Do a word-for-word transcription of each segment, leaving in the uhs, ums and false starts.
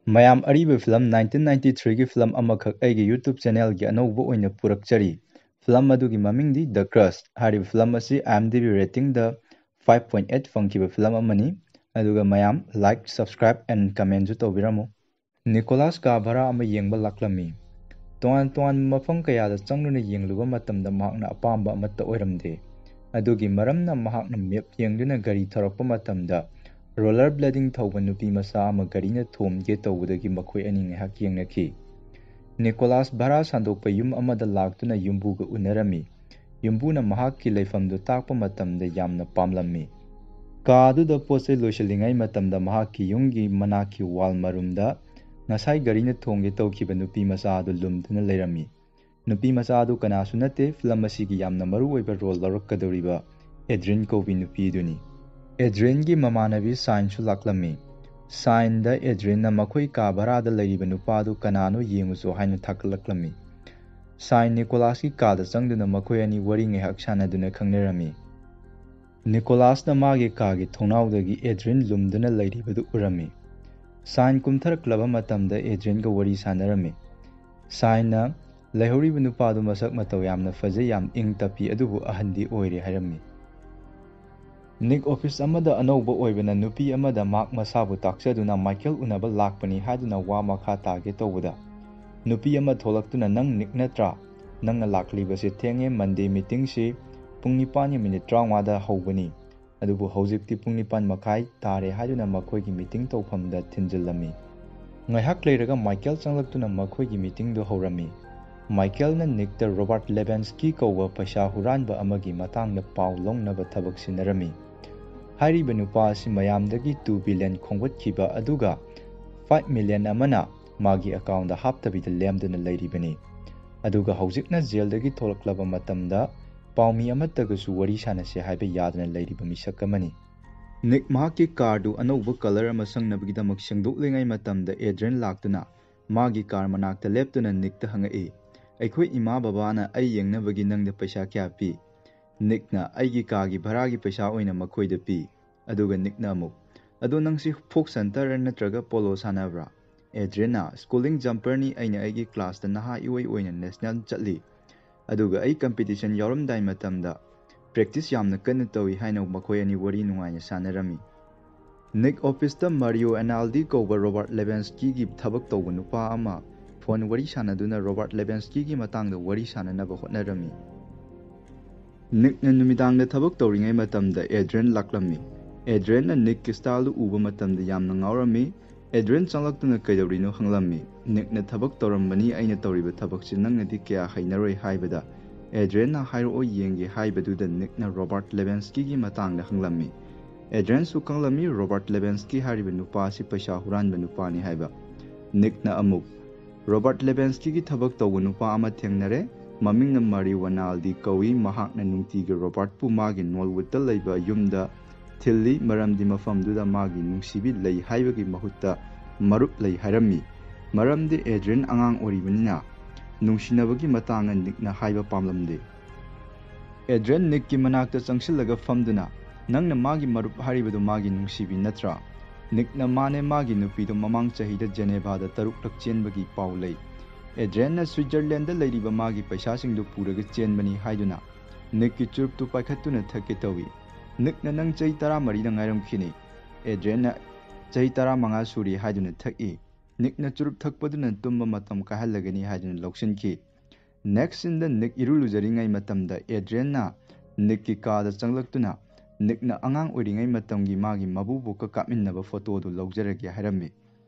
ꯃꯌꯥꯝ, ꯑꯔꯤꯕ film nineteen ninety-threeꯒꯤ film ꯑꯃꯈꯛ ꯑꯩꯒꯤ YouTube channelꯒꯤ ꯑꯅꯧꯕ ꯑꯣꯏꯅ ꯄꯨꯔꯛꯆꯔꯤ꯫ ꯐꯤꯂꯝ ꯑꯗꯨꯒꯤ ꯃꯃꯤꯡꯗꯤ The Crush꯫ ꯍꯥꯏꯔꯤꯕ ꯐꯤꯂꯝ ꯑꯁꯤ IMDb ratingꯗ five point eight ꯐꯪꯈꯤꯕ ꯐꯤꯂꯝ ꯑꯃꯅꯤ꯫ ꯑꯗꯨꯒ ꯃꯌꯥꯝ like, subscribe and commentꯁꯨ ꯇꯧꯕꯤꯔꯝꯃꯨ꯫ ꯅꯤꯀꯣꯂꯥꯁ ꯀꯥ ꯚꯔꯥ ꯑꯃ ꯌꯦꯡꯕ ꯂꯥꯛꯂꯝꯃꯤ꯫ ꯇꯣꯉꯥꯟ ꯇꯣꯉꯥꯟꯕ ꯃꯐꯝ ꯀꯌꯥꯗ ꯆꯪꯗꯨꯅ ꯌꯦꯡꯂꯨꯕ ꯃꯇꯝꯗ ꯃꯍꯥꯛꯅ ꯑꯄꯥꯝꯕ ꯑꯃꯠꯇ ꯑꯣꯏꯔꯝꯗꯦ꯫ ꯑꯗꯨꯒꯤ ꯃꯔꯝꯅ ꯃꯍꯥꯛꯅ map ꯌꯦꯡꯗꯨꯅ ꯒꯥꯔꯤ ꯊꯧꯔꯛꯄ ꯃꯇꯝꯗ roller blading ꯊꯧꯕ ꯅꯨꯄꯤ ꯃꯆꯥ ꯑꯃ ꯒꯥꯔꯤꯅ ꯊꯣꯝꯒꯦ ꯇꯧꯕꯗꯒꯤ ꯃꯈꯣꯏ ꯑꯅꯤ ꯉꯥꯏꯍꯥꯛ ꯌꯦꯡꯅꯈꯤ꯫ ꯅꯤꯀꯣꯂꯥꯁ ꯚꯔꯥ ꯁꯥꯟꯗꯣꯛꯄ ꯌꯨꯝ ꯑꯃꯗ ꯂꯥꯛꯇꯨꯅ ꯌꯨꯝꯕꯨꯒ ꯎꯅꯔꯝꯃꯤ꯫ ꯌꯨꯝꯕꯨꯅ ꯃꯍꯥꯛꯀꯤ ꯂꯩꯐꯝꯗꯨ ꯇꯥꯛꯄ ꯃꯇꯝꯗ ꯌꯥꯝꯅ ꯄꯥꯝꯂꯝꯃꯤ꯫ ꯀꯥ ꯑꯗꯨꯗ ꯄꯣꯠ ꯆꯩ ꯂꯣꯏꯁꯤꯜꯂꯤꯉꯩ ꯃꯇꯝꯗ ꯃꯍꯥꯛꯀꯤ ꯌꯨꯝꯒꯤ ꯃꯅꯥꯛꯀꯤ wall ꯃꯔꯨꯝꯗ ꯉꯁꯥꯏ ꯒꯥꯔꯤꯅ ꯊꯣꯝꯒꯦ ꯇꯧꯈꯤꯕ ꯅꯨꯄꯤ ꯃꯆꯥ ꯑꯗꯨ ꯂꯨꯝꯗꯨꯅ ꯂꯩꯔꯝꯃꯤ꯫ ꯅꯨꯄꯤ ꯃꯆꯥ ꯑꯗꯨ ꯀꯅꯥꯁꯨ ꯅꯠꯇꯦ, ꯐꯤꯂꯝ ꯑꯁꯤꯒꯤ ꯌꯥꯝꯅ ꯃꯔꯨ ꯑꯣꯏꯕ role ꯂꯧꯔꯛꯀꯗꯧꯔꯤꯕ ꯑꯦꯗ꯭ꯔꯤꯟ ꯀꯧꯕꯤ ꯅꯨꯄꯤ ꯑꯗꯨꯅꯤ꯫ ꯑꯦꯗ꯭ꯔꯤꯟꯒꯤ ꯃꯃꯥꯟꯅꯕꯤ ꯁꯥꯏꯟꯁꯨ ꯂꯥꯛꯂꯝꯃꯤ꯫ ꯁꯥꯏꯟꯗ ꯑꯦꯗ꯭ꯔꯤꯟꯅ ꯃꯈꯣꯏ ꯀꯥ ꯚꯔꯥꯗ ꯂꯩꯔꯤꯕ ꯅꯨꯄꯥ ꯑꯗꯨ ꯀꯅꯥꯅꯣ ꯌꯦꯡꯉꯨꯆꯣ ꯍꯥꯏꯅ ꯊꯥꯒꯠꯂꯛꯂꯝꯃꯤ꯫ ꯁꯥꯏꯟ ꯅꯤꯀꯣꯂꯥꯁꯀꯤ ꯀꯥꯗ ꯆꯪꯗꯨꯅ ꯃꯈꯣꯏ ꯑꯅꯤ ꯋꯥꯔꯤ ꯉꯥꯏꯍꯥꯛ ꯁꯥꯟꯅꯗꯨꯅ ꯈꯪꯅꯔꯝꯃꯤ꯫ ꯅꯤꯀꯣꯂꯥꯁꯅ ꯃꯥꯒꯤ ꯀꯥꯒꯤ ꯊꯣꯡꯅꯥꯎꯗꯒꯤ ꯑꯦꯗ꯭ꯔꯤꯟ ꯂꯨꯝꯗꯨꯅ ꯂꯩꯔꯤꯕꯗꯨ ꯎꯔꯝꯃꯤ꯫ ꯁꯥꯏꯟ ꯀꯨꯝꯊꯔꯛꯂꯕ ꯃꯇꯝꯗ ꯑꯦꯗ꯭ꯔꯤꯟꯒ ꯋꯥꯔꯤ ꯁꯥꯟꯅꯔꯝꯃꯤ꯫ ꯁꯥꯏꯟꯅ ꯂꯩꯍꯧꯔꯤꯕ ꯅꯨꯄꯥꯗꯨ ꯃꯁꯛ ꯃꯇꯧ ꯌꯥꯝꯅ ꯐꯖꯩ, ꯌꯥꯝ ꯏꯪ ꯇꯞꯄꯤ, ꯑꯗꯨꯕꯨ ꯑꯍꯟꯗꯤ ꯑꯣꯏꯔꯦ ꯍꯥꯏꯔꯝꯃꯤ꯫ ꯅꯤꯛ office ꯑꯃꯗ ꯑꯅꯧꯕ ꯑꯣꯏꯕꯅ ꯅꯨꯄꯤ ꯑꯃꯗ ꯃꯍꯥꯛ ꯃꯁꯥꯕꯨ ꯇꯥꯛꯆꯗꯨꯅ ꯃꯥꯏꯀꯦꯜ ꯎꯅꯕ ꯂꯥꯛꯄꯅꯤ ꯍꯥꯏꯗꯨꯅ ꯋꯥ ꯃꯈꯥ ꯇꯥꯒꯦ ꯇꯧꯕꯗ, ꯅꯨꯄꯤ ꯑꯃ ꯊꯣꯛꯂꯛꯇꯨꯅ, "ꯅꯪ ꯅꯤꯛ ꯅꯠꯇ꯭ꯔꯥ? ꯅꯪꯅ ꯂꯥꯛꯂꯤꯕꯁꯤ ꯊꯦꯡꯉꯦ, Monday meetingꯁꯤ ꯄꯨꯡ ꯅꯤꯄꯥꯟꯒꯤ minute ꯇꯔꯥꯃꯉꯥꯗ ꯍꯧꯕꯅꯤ, ꯑꯗꯨꯕꯨ ꯍꯧꯖꯤꯛꯇꯤ ꯄꯨꯡ ꯅꯤꯄꯥꯟ ꯃꯈꯥꯏ ꯇꯥꯔꯦ" ꯍꯥꯏꯗꯨꯅ ꯃꯈꯣꯏꯒꯤ meeting ꯇꯧꯐꯝꯗ ꯊꯤꯟꯖꯤꯜꯂꯝꯃꯤ꯫ ꯉꯥꯏꯍꯥꯛ ꯂꯩꯔꯒ ꯃꯥꯏꯀꯦꯜ ꯆꯪꯂꯛꯇꯨꯅ ꯃꯈꯣꯏꯒꯤ meetingꯗꯨ ꯍꯧꯔꯝꯃꯤ꯫ ꯃꯥꯏꯀꯦꯜꯅ ꯅꯤꯛꯇ ꯔꯣꯕꯥꯔꯠ ꯂꯦꯕꯦꯟꯁꯀꯤ ꯀꯧꯕ ꯄꯩꯁꯥ ꯍꯨꯔꯥꯟꯕ ꯑꯃꯒꯤ ꯃꯇꯥꯡꯗ ꯄꯥꯎ ꯂꯧꯅꯕ ꯊꯕꯛ ꯁꯤꯟꯅꯔꯝꯃꯤ꯫ ꯍꯥꯏꯔꯤꯕ ꯅꯨꯄꯥ ꯑꯁꯤ ꯃꯌꯥꯝꯗꯒꯤ two billion ꯈꯣꯝꯒꯠꯈꯤꯕ ꯑꯗꯨꯒ five million ꯑꯃꯅ ꯃꯥꯒꯤ accountꯗ ꯍꯥꯞꯇꯕꯤꯗ ꯂꯦꯝꯗꯨꯅ ꯂꯩꯔꯤꯕꯅꯤ꯫ ꯑꯗꯨꯒ ꯍꯧꯖꯤꯛꯅ jailꯗꯒꯤ ꯊꯣꯛꯂꯛꯂꯕ ꯃꯇꯝꯗ ꯄꯥꯎꯃꯤ ꯑꯃꯠꯇꯒꯁꯨ ꯋꯥꯔꯤ ꯁꯥꯟꯅꯁꯦ ꯍꯥꯏꯕ ꯌꯥꯗꯅ ꯂꯩꯔꯤꯕ ꯃꯤꯁꯛ ꯑꯃꯅꯤ꯫ ꯅꯤꯛ ꯃꯍꯥꯛꯀꯤ carꯗꯨ ꯑꯅꯧꯕ colour ꯑꯃ ꯁꯪꯅꯕꯒꯤꯗꯃꯛ ꯁꯦꯡꯗꯣꯛꯂꯤꯉꯩ ꯃꯇꯝꯗ ꯑꯦꯗ꯭ꯔꯤꯟ ꯂꯥꯛꯇꯨꯅ ꯃꯥꯒꯤ car ꯃꯅꯥꯛꯇ ꯂꯦꯞꯇꯨꯅ ꯅꯤꯛꯇ ꯍꯪꯉꯛꯏ, "ꯑꯩꯈꯣꯏ ꯏꯃꯥ ꯕꯕꯥꯅ ꯑꯩ ꯌꯦꯡꯅꯕꯒꯤ ꯅꯪꯗ ꯄꯩꯁꯥ ꯀꯌꯥ ꯄꯤ?" ꯅꯤꯛꯅ, "ꯑꯩꯒꯤ ꯀꯥꯒꯤ ꯚꯔꯥꯒꯤ ꯄꯩꯁꯥ ꯑꯣꯏꯅ ꯃꯈꯣꯏꯗ ꯄꯤ"꯫ ꯑꯗꯨꯒ ꯅꯤꯛꯅ ꯑꯃꯨꯛ, "ꯑꯗꯣ ꯅꯪꯁꯤ folk centerꯔ ꯅꯠꯇ꯭ꯔꯒ polo ꯁꯥꯟꯅꯕ꯭ꯔꯥ?" ꯑꯦꯗ꯭ꯔꯤꯌꯟꯅ, "ꯁ꯭ꯀꯨꯂꯤꯡ ꯖꯝꯄꯔꯅꯤ, ꯑꯩꯅ ꯑꯩꯒꯤ ꯀ꯭ꯂꯥꯁꯇ ꯅꯍꯥ ꯏꯑꯣꯏ ꯑꯣꯏꯅ ꯅꯦꯁꯅꯦꯜ ꯆꯠꯂꯤ, ꯑꯗꯨꯒ ꯑꯩ ꯀꯝꯄꯤꯇꯤꯁꯟ ꯌꯥꯎꯔꯝꯗꯥꯏ ꯃꯇꯝꯗ ꯄ꯭ꯔꯦꯛꯇꯤꯁ ꯌꯥꯝꯅ ꯀꯟꯅ ꯇꯧꯏ" ꯍꯥꯏꯅ ꯃꯈꯣꯏ ꯑꯅꯤ ꯋꯥꯔꯤ ꯅꯨꯡꯉꯥꯏꯅ ꯁꯥꯟꯅꯔꯝꯃꯤ꯫ ꯅꯤꯛ ꯑꯣꯐꯤꯁꯇ ꯃꯥꯔꯤꯌꯣ ꯑꯦꯅꯥꯜꯗꯤ ꯀꯧꯕ ꯔꯣꯕꯥꯔꯠ ꯂꯦꯕꯦꯟꯁꯀꯤꯒꯤ ꯊꯕꯛ ꯇꯧꯕ ꯅꯨꯄꯥ ꯑꯃ ꯐꯣꯟ ꯋꯥꯔꯤ ꯁꯥꯟꯅꯗꯨꯅ ꯔꯣꯕꯥꯔꯠ ꯂꯦꯕꯦꯟꯁꯀꯤꯒꯤ ꯃꯇꯥꯡꯗ ꯋꯥꯔꯤ ꯁꯥꯟꯅꯅꯕ ꯍꯣꯠꯅꯔꯝꯃꯤ꯫ ꯅꯤꯛꯅ ꯅꯨꯃꯤꯗꯥꯡꯗ ꯊꯕꯛ ꯇꯧꯔꯤꯉꯩ ꯃꯇꯝꯗ ꯑꯦꯗ꯭ꯔꯤꯌꯟ ꯂꯥꯛꯂꯝꯃꯤ꯫ ꯑꯦꯗ꯭ꯔꯤꯌꯟꯅ ꯅꯤꯛꯀꯤ ꯁ꯭ꯇꯥꯏꯜꯗꯨ ꯎꯕ ꯃꯇꯝꯗ ꯌꯥꯝꯅ ꯉꯥꯎꯔꯝꯃꯤ꯫ ꯑꯦꯗ꯭ꯔꯤꯌꯟ ꯆꯪꯂꯛꯇꯨꯅ "ꯀꯩꯗꯧꯔꯤꯅꯣ?" ꯍꯪꯂꯝꯃꯤ꯫ ꯅꯤꯛꯅ, "ꯊꯕꯛ ꯇꯧꯔꯝꯕꯅꯤ, ꯑꯩꯅ ꯇꯧꯔꯤꯕ ꯊꯕꯛꯁꯤ ꯅꯪꯅꯗꯤ ꯀꯌꯥ ꯍꯩꯅꯔꯣꯏ" ꯍꯥꯏꯕꯗ, ꯑꯦꯗ꯭ꯔꯤꯌꯟꯅ "ꯍꯥꯏꯔꯛꯑꯣ ꯌꯦꯡꯒꯦ" ꯍꯥꯏꯕꯗꯨꯗ ꯅꯤꯛꯅ ꯔꯣꯕꯥꯔꯠ ꯂꯦꯕꯦꯟꯁꯀꯤꯒꯤ ꯃꯇꯥꯡꯗ ꯍꯪꯂꯝꯃꯤ꯫ ꯑꯦꯗ꯭ꯔꯤꯌꯟꯁꯨ ꯈꯪꯂꯝꯃꯤ ꯔꯣꯕꯥꯔꯠ ꯂꯦꯕꯦꯟꯁꯀꯤ ꯍꯥꯏꯔꯤꯕ ꯅꯨꯄꯥ ꯑꯁꯤ ꯄꯩꯁꯥ ꯍꯨꯔꯥꯟꯕ ꯅꯨꯄꯥꯅꯤ ꯍꯥꯏꯕ꯫ ꯅꯤꯛꯅ ꯑꯃꯨꯛ, "ꯔꯣꯕꯥꯔꯠ ꯂꯦꯕꯦꯟꯁꯀꯤꯒꯤ ꯊꯕꯛ ꯇꯧꯕ ꯅꯨꯄꯥ ꯑꯃ ꯊꯦꯡꯅꯔꯦ, ꯃꯃꯤꯡꯅ ꯃꯥꯔꯤꯌꯣ ꯑꯦꯅꯥꯜꯗꯤ ꯀꯧꯏ꯫ ꯃꯍꯥꯛꯅ ꯅꯨꯡꯇꯤꯒꯤ ꯔꯣꯕꯥꯔꯠꯄꯨ ꯃꯥꯒꯤ ꯅꯣꯜꯋꯨꯗꯇ ꯂꯩꯕ ꯌꯨꯝꯗ ꯊꯤꯜꯂꯤ, ꯃꯔꯝꯗꯤ ꯃꯐꯝꯗꯨꯗ ꯃꯥꯒꯤ ꯅꯨꯡꯁꯤꯕꯤ ꯂꯩ ꯍꯥꯏꯕꯒꯤ ꯃꯍꯨꯠꯇ ꯃꯔꯨꯞ ꯂꯩ ꯍꯥꯏꯔꯝꯃꯤ꯫ ꯃꯔꯝꯗꯤ ꯑꯦꯗ꯭ꯔꯤꯌꯟ ꯑꯉꯥꯡ ꯑꯣꯏꯔꯤꯕꯅꯤꯅ ꯅꯨꯡꯁꯤꯅꯕꯒꯤ ꯃꯇꯥꯡꯗ ꯅꯤꯛꯅ ꯍꯥꯏꯕ ꯄꯥꯝꯂꯝꯗꯦ"꯫ ꯑꯦꯗ꯭ꯔꯤꯌꯟ ꯅꯤꯛꯀꯤ ꯃꯅꯥꯛꯇ ꯆꯪꯁꯤꯜꯂꯒ ꯐꯝꯗꯨꯅ, "ꯅꯪꯅ ꯃꯥꯒꯤ ꯃꯔꯨꯞ ꯍꯥꯏꯔꯤꯕꯗꯨ ꯃꯥꯒꯤ ꯅꯨꯡꯁꯤꯕꯤ ꯅꯠꯇ꯭ꯔꯥ?" ꯅꯤꯛꯅ, "ꯃꯥꯅꯦ, ꯃꯥꯒꯤ ꯅꯨꯄꯤꯗꯨ ꯃꯃꯥꯡ ꯆꯍꯤꯗ ꯖꯦꯅꯦꯚꯥꯗ ꯇꯔꯨꯛꯂꯛ ꯆꯦꯟꯕꯒꯤ ꯄꯥꯎ ꯂꯩ꯫ ꯑꯦꯗ꯭ꯔꯤꯌꯟꯅ ꯁ꯭ꯋꯤꯠꯖꯔꯂꯦꯟꯗ ꯂꯩꯔꯤꯕ ꯃꯥꯒꯤ ꯄꯩꯁꯥꯁꯤꯡꯗꯨ ꯄꯨꯔꯒ ꯆꯦꯟꯕꯅꯤ" ꯍꯥꯏꯗꯨꯅ ꯅꯤꯛꯀꯤ ꯆꯨꯔꯨꯞꯇꯨ ꯄꯥꯏꯈꯠꯇꯨꯅ ꯊꯛꯀꯦ ꯇꯧꯏ꯫ ꯅꯤꯛꯅ, "ꯅꯪ ꯆꯍꯤ ꯇꯔꯥꯃꯔꯤꯗ ꯉꯥꯏꯔꯝꯈꯤꯅꯤ"꯫ ꯑꯦꯗ꯭ꯔꯤꯌꯟꯅ, "ꯆꯍꯤ ꯇꯔꯥꯃꯉꯥ ꯁꯨꯔꯤ" ꯍꯥꯏꯗꯨꯅ ꯊꯛꯏ꯫ ꯅꯤꯛꯅ ꯆꯨꯔꯨꯞ ꯊꯛꯄꯗꯨꯅ ꯇꯨꯝꯕ ꯃꯇꯝ ꯀꯥꯏꯍꯜꯂꯒꯅꯤ ꯍꯥꯏꯗꯨꯅ ꯂꯧꯁꯤꯟꯈꯤ꯫ ꯅꯦꯛꯁ ꯁꯤꯟꯗ ꯅꯤꯛ ꯏꯔꯨ ꯂꯨꯖꯔꯤꯉꯩ ꯃꯇꯝꯗ ꯑꯦꯗ꯭ꯔꯤꯌꯟꯅ ꯅꯤꯛꯀꯤ ꯀꯥꯗ ꯆꯪꯂꯛꯇꯨꯅ ꯅꯤꯛꯅ ꯑꯉꯥꯡ ꯑꯣꯏꯔꯤꯉꯩ ꯃꯇꯝꯒꯤ ꯃꯥꯒꯤ ꯃꯕꯨꯕꯣꯛꯀ ꯀꯥꯞꯃꯤꯟꯅꯕ ꯐꯣꯇꯣꯗꯨ ꯂꯧꯖꯔꯒꯦ ꯍꯥꯏꯔꯝꯃꯤ꯫